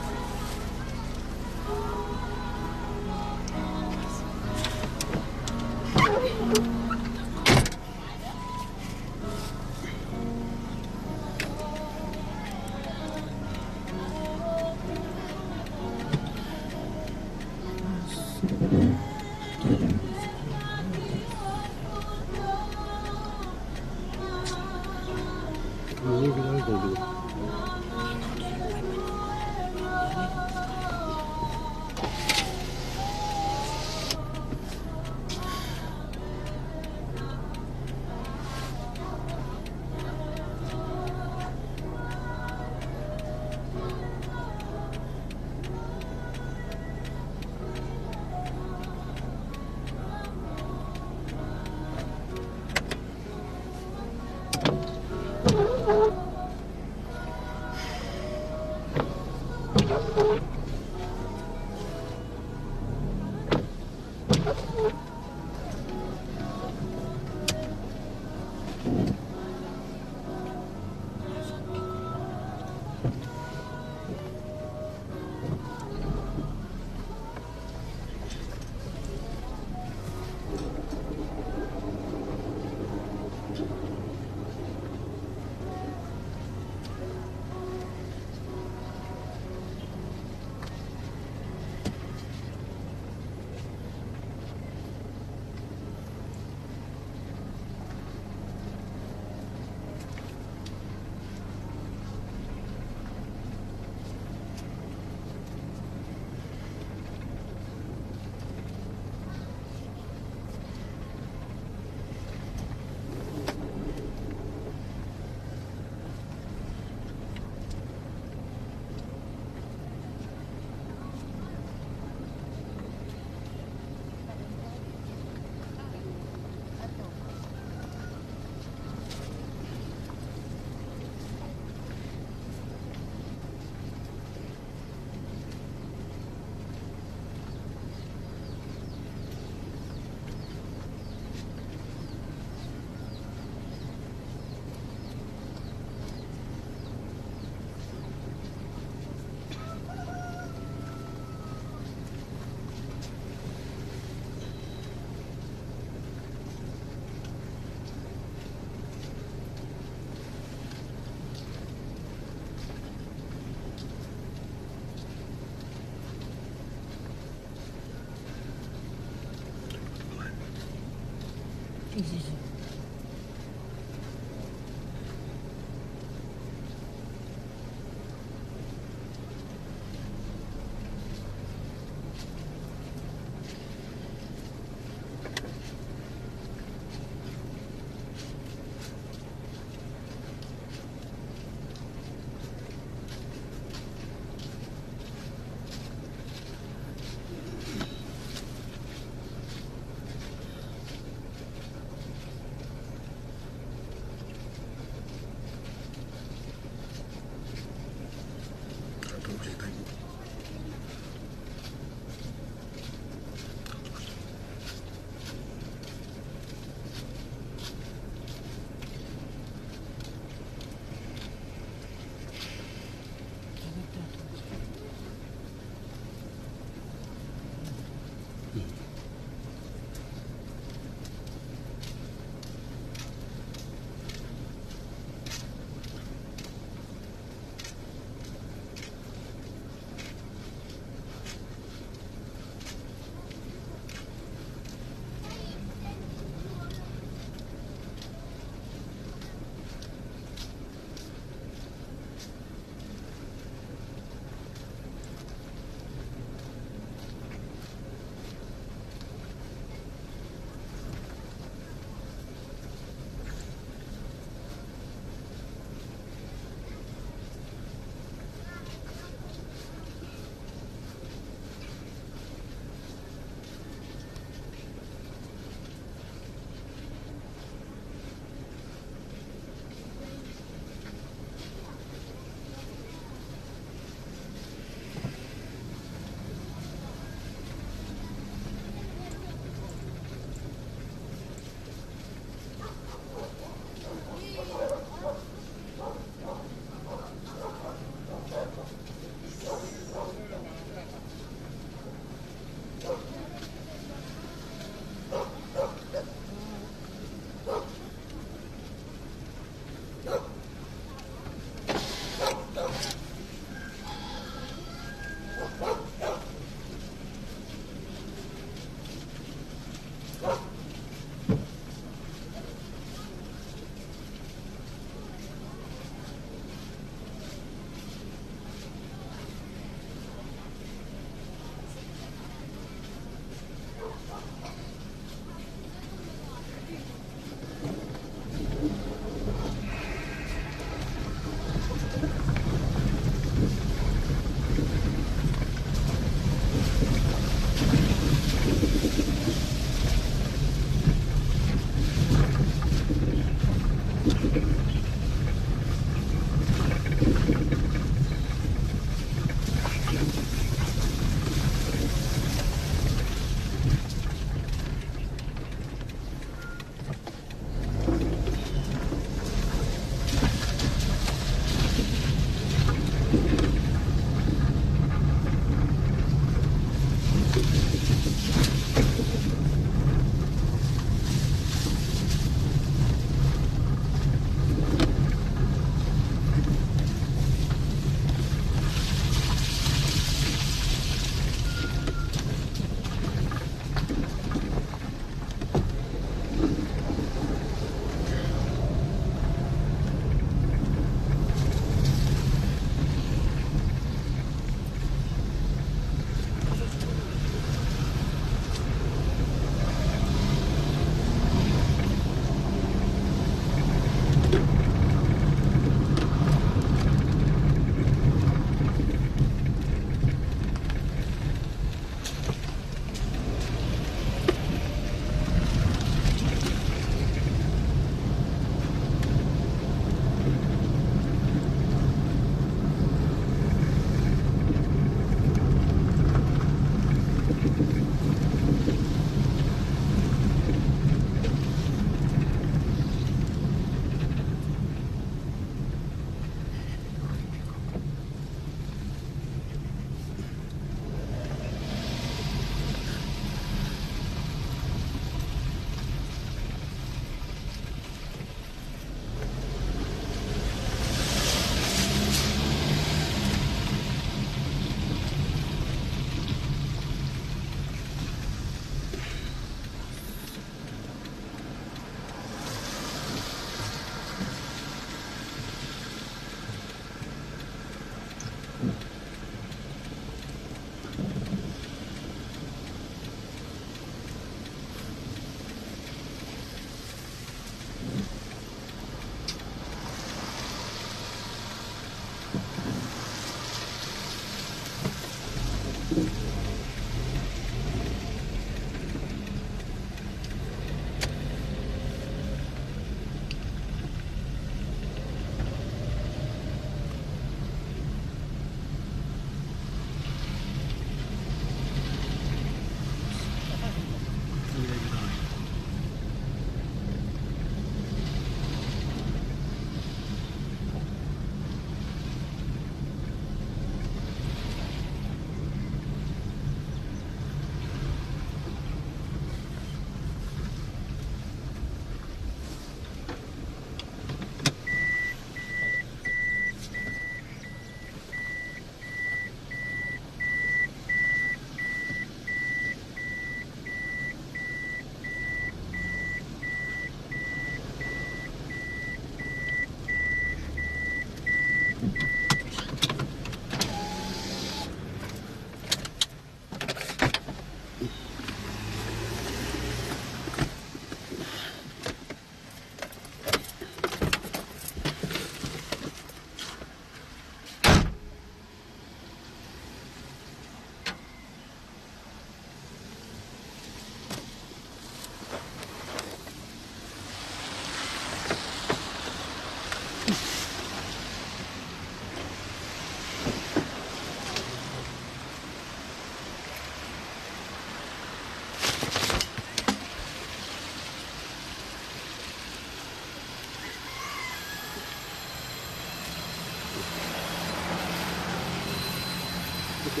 Ke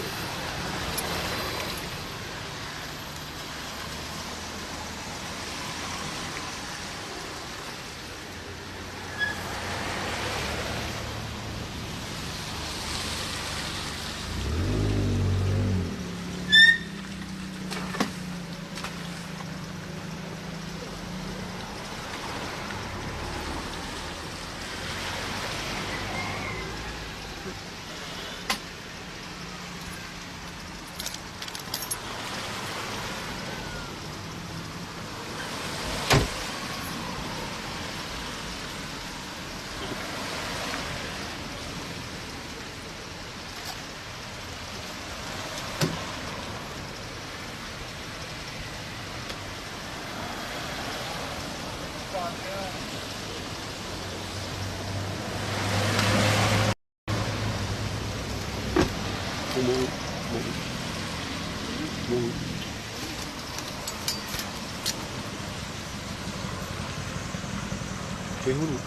hulu.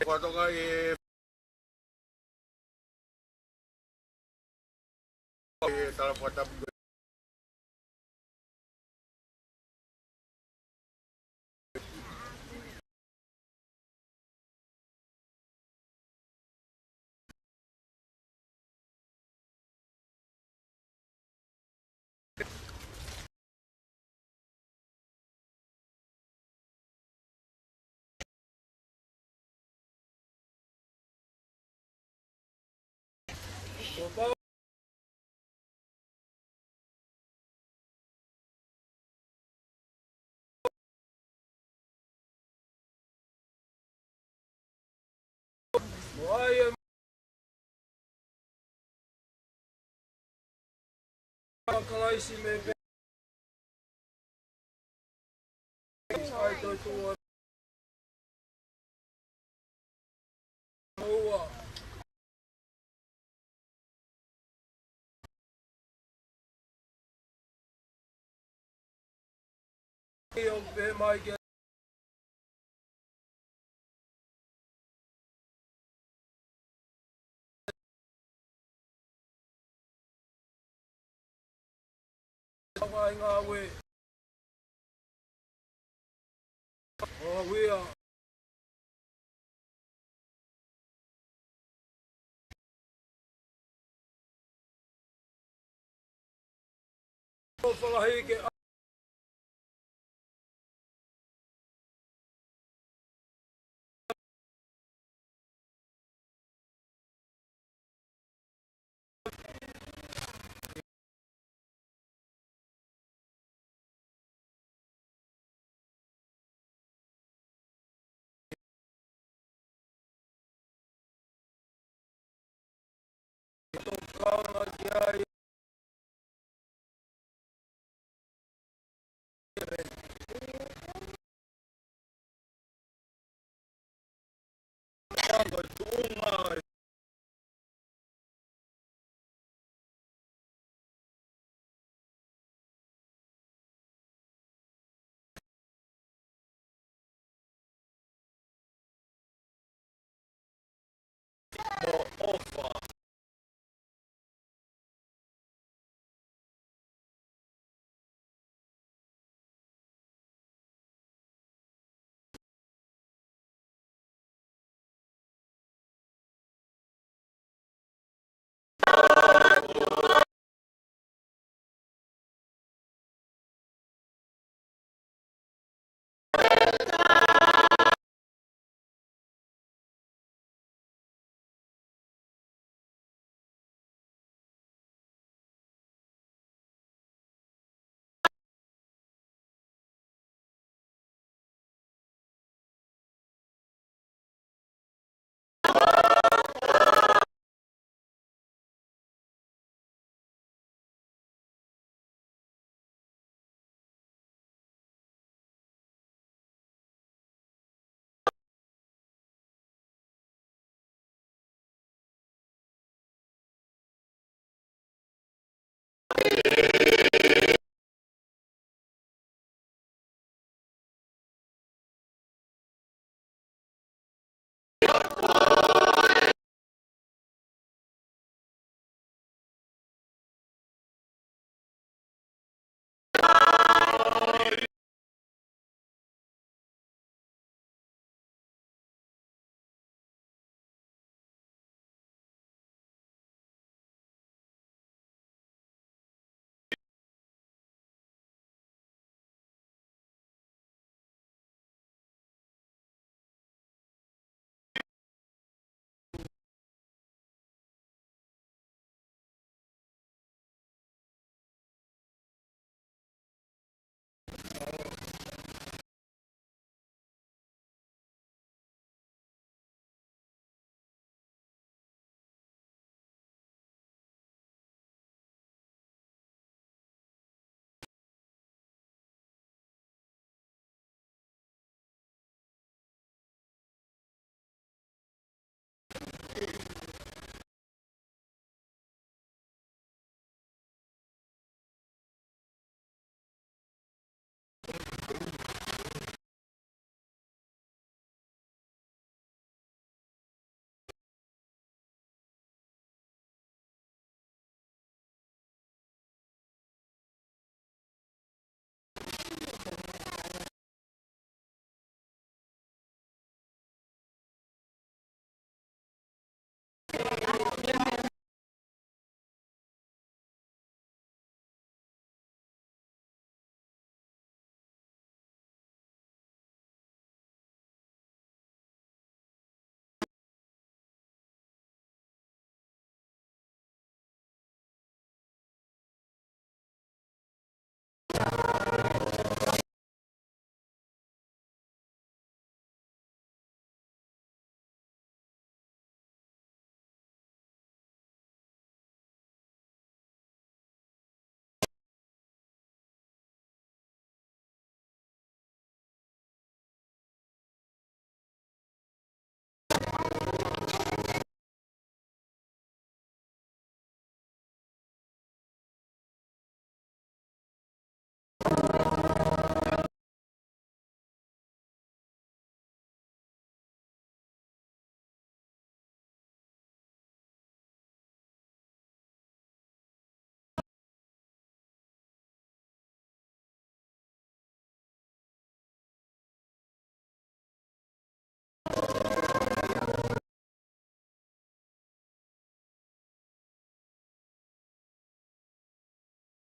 Kuo toka e ʻe tala fakatapu. Kalaisi me pe ai toi tua. Ua. ʻIo pe mai ke Ngāue. ʻO ia. ʻO falahi ke